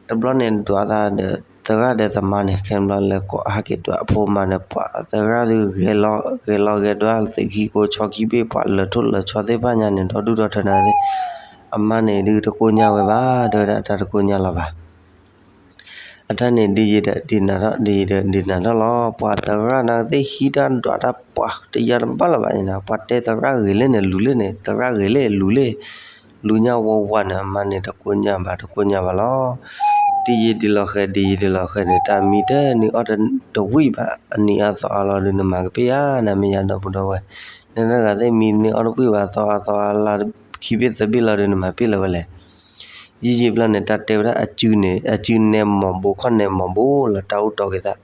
တဘျီန့ၣ် ဒွးသးဒီးသရၣ်ဒီးသမါန့ၣ် ခဲန့ၣ်ဘျီလဲၤကိးဟဲက့ၤဒွးအဖိမါန့ၣ် ပှၤသရၣ်ဒုးဂဲၤလီၤဂဲၤဒွး သုးခံကိးဆီခံဘ့ၣ် ပှၤလၢာ်ထိၣ်လၢာ်ဆီသ့ၣ်တဖၣ်ညါန့ၣ် ဒီဒူၣ်ဒီထၢနၤသ့ၣ်, အမါန့ၣ်ဒုးတကိညၢ်ဝဲဘၣ် တဲဝဲဒၣ် တၢ်တကိညၢ်လီၤဘၣ် အတၢ်န့ၣ်ဒ်ယံၤဒီးဒ်နၤထီၣ် ဒ်ယံၤဒီးဒ်နၤထီၣ်လီၤ ပှၤသရၣ်နၤသ့ၣ်ဟံးတၢ်ဒွးတၢ်ပှၤတယၤတဘၣ်လၢၤဘၣ်န့ၣ် ပှၤတဲသရၣ်ဂ့ၤလၢန့ၣ်လူၤလၢန့ၣ် သရၣ်ဂ့ၤလၢလူၤလၢ လူၤညၣ်ဝါဝါန့ၣ် အမါန့ၣ်တကိညၢ်ဘၣ်တကိညၢ်ဘၣ်လီၤ. ဒ်ယံၤဒ်လီၤဃဲၤ ဒ်ယံၤဒ်လီၤဃဲၤန့ၣ် တၢ်မံတန့ၢ်အီၣ်တဝံၣ်ဘၣ် အနံၤအါသီအါလီၤဒုး နမၤကပ့ၢ်ဧါ နမ့ၢ်ယၤဒီပုၢ်ဒီဝဲၢ်, နတဂၤသ့ၣ်မံတန့ၢ်အီၣ်တဝံၣ်ဘၣ် သီအါသီအါလါခံဘ့ၣ်သၢဘ့ၣ်လီၤဒုး နမၤပ့ၢ်လၢၤဝဲလဲၣ်. ယံာ်ယံာ်ဘျီန့ၣ် တၢ်တဲဝဲဒၣ်အစုန့ၣ် အစုနဲမီၤဘိခီၣ်နဲမီၤဘိလီၤ တၢ်အိၣ်တီၢ်က့ၤသး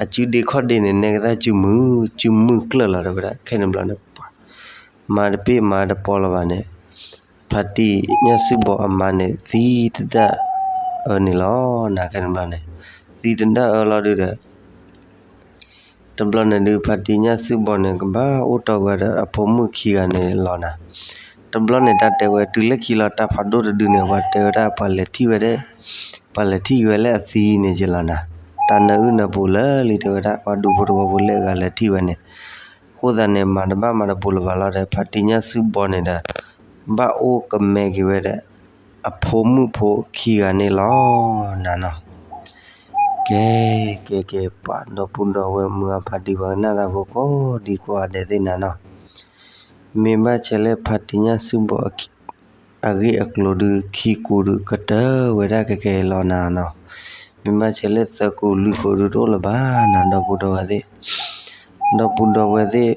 အစုဒ့ခီၣ်ဒ့န့ၣ် နဲကသးစုမုၢ် စုမုၢ်ကျၢၢ်လီၤတဲဝဲဒၣ် ခဲန့ၣ်ဘျီန့ၣ် မၤတပ့ၢ်မၤတပီလၢၤဘၣ်န့ၣ် ဖါတံၢ်ညၣ်စုဘီအမါန့ၣ် သံတဒၣ်အၢန့ၣ်လီၤ. နၤခဲန့ၣ်ဘျီန့ၣ် သံတဒၣ်အၢလီၤဒုးဒီး တဘျီန့ၣ်ဒုး ဖါတံၢ်ညၣ်စုဘီန့ၣ် ကဘၣ်အိၣ်တီၢ်ဝဲဒီးအဖိမုၣ်ခံဂၤန့ၣ်လီၤနၤ. တဘျီန့ၣ် တၢ်တဲဝဲတုၤလၢခံလီၤ တၢ်ဖးဒိၣ်တဒုန့ၣ် ပှၤတဲဝဲဒၣ် ပှၤလဲၤထံၣ်ဝဲဒၣ် ပှၤလဲၤထံၣ်ဝဲလၢအသံန့ၣ်က့ၤလီၤနၤ. တၢ်နၢအုၣ်နၢပူၤလၢာ်လံ တဲဝဲဒၣ် ပှၤဒူဖိတဝီဖိလၢအဂၤလဲၤထံၣ်ဝဲန့ၣ် အဃိသတးန့ၣ် မၤတဘၣ်မၤတဘူးလၢၤဘၣ်လီၤဒီး ဖါတံၢ်ညၣ်စုဘီန့ၣ်ဒီး ဘၣ်အိၣ်ကမဲက့ၤဝဲဒီး အဖိမုၣ်ဖိခံဂၤန့ၣ်လီၤနၤနီၤ. ကဲ ကဲ ကဲ ပှၤဒီပုၢ်ဒီဝဲၢ်မုၢ်အဖါတံၢ်ပှၤကနၣ်တၢ်ဖိကိးဒံကိးဂၤဒဲးသ့ၣ်နၤနီၤ. မ့ၢ်ဘၣ်ဆဲးလၢဖါတံၢ်ညၣ်စုဘီ အဂ့ၢ်အကျိၤဒုး ခံကူးဒုးကတၢၢ်ဝဲဒၣ်ကဲကဲလီၤနၤနီၤ. မ့ၢ်ဘၣ်ဆဲးလၢသၢကူးလွံၢ်ကူးဒုးတအိၣ်လၢၤဘၣ်နၤ ဒီပုၢ်ဒီဝဲၢ်သ့ၣ်, ဒီပုၢ်ဒီဝဲၢ်သ့ၣ်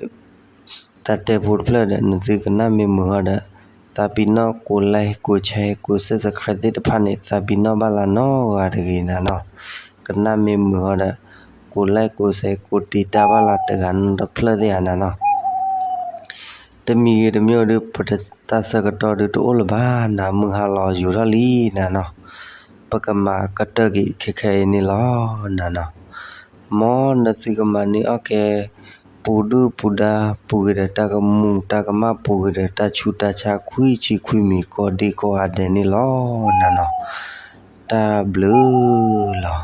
တၢ်တဲဖိတဖျၢၣ်ဒီး နသုကနၣ်မ့ၢ်မုာ်ဟီဒီး သးပ့ၤနီၣ်ကိး like ကိး share ကိး subscribe သ့ၣ်တဖၣ်န့ၣ် သးပ့ၤနီၣ်ဘၣ်လၢနီတဂၤတဂ့ၤနၤနီၤ. ကနၣ်မ့ၢ်မုာ်ဟီဒီး ကိး like ကိး share ကိးတံာ်တာ်ဘၣ်လၢတဂၤနီတဖျၢၣ်သ့ၣ်ဧါနၤနီၤ. တမံၤဂ့ၤတမံၤဒုး ပတၢ်ဆၢကတီၢ်ဒုးတအိၣ်လၢၤဘၣ် နၤမုၢ်ဟါလီၤယိၤထီၣ်လံနၤနီၤ. ပကမၤကတၢၢ်က့ၤခဲခဲအံၤန့ၣ်လီၤနၤနီၤ. မ်နသုကမၤန့ၢ်အီၣ်ကဲ ပူၤဒုၣ်ပူၤဒါ ပူၤဂ့ၤဒီးတၢ်ကမူၣ်တၢ်ကမၣ် ပူၤဂ့ၤဒီးတၢ်ဆူးတၢ်ဆါ ခွံဆံခွံမံၤ ကိးဒံကိးဂၤဒဲးန့ၣ်လီၤနၤနီၤ. တၢ်ဘျုးလီၤ.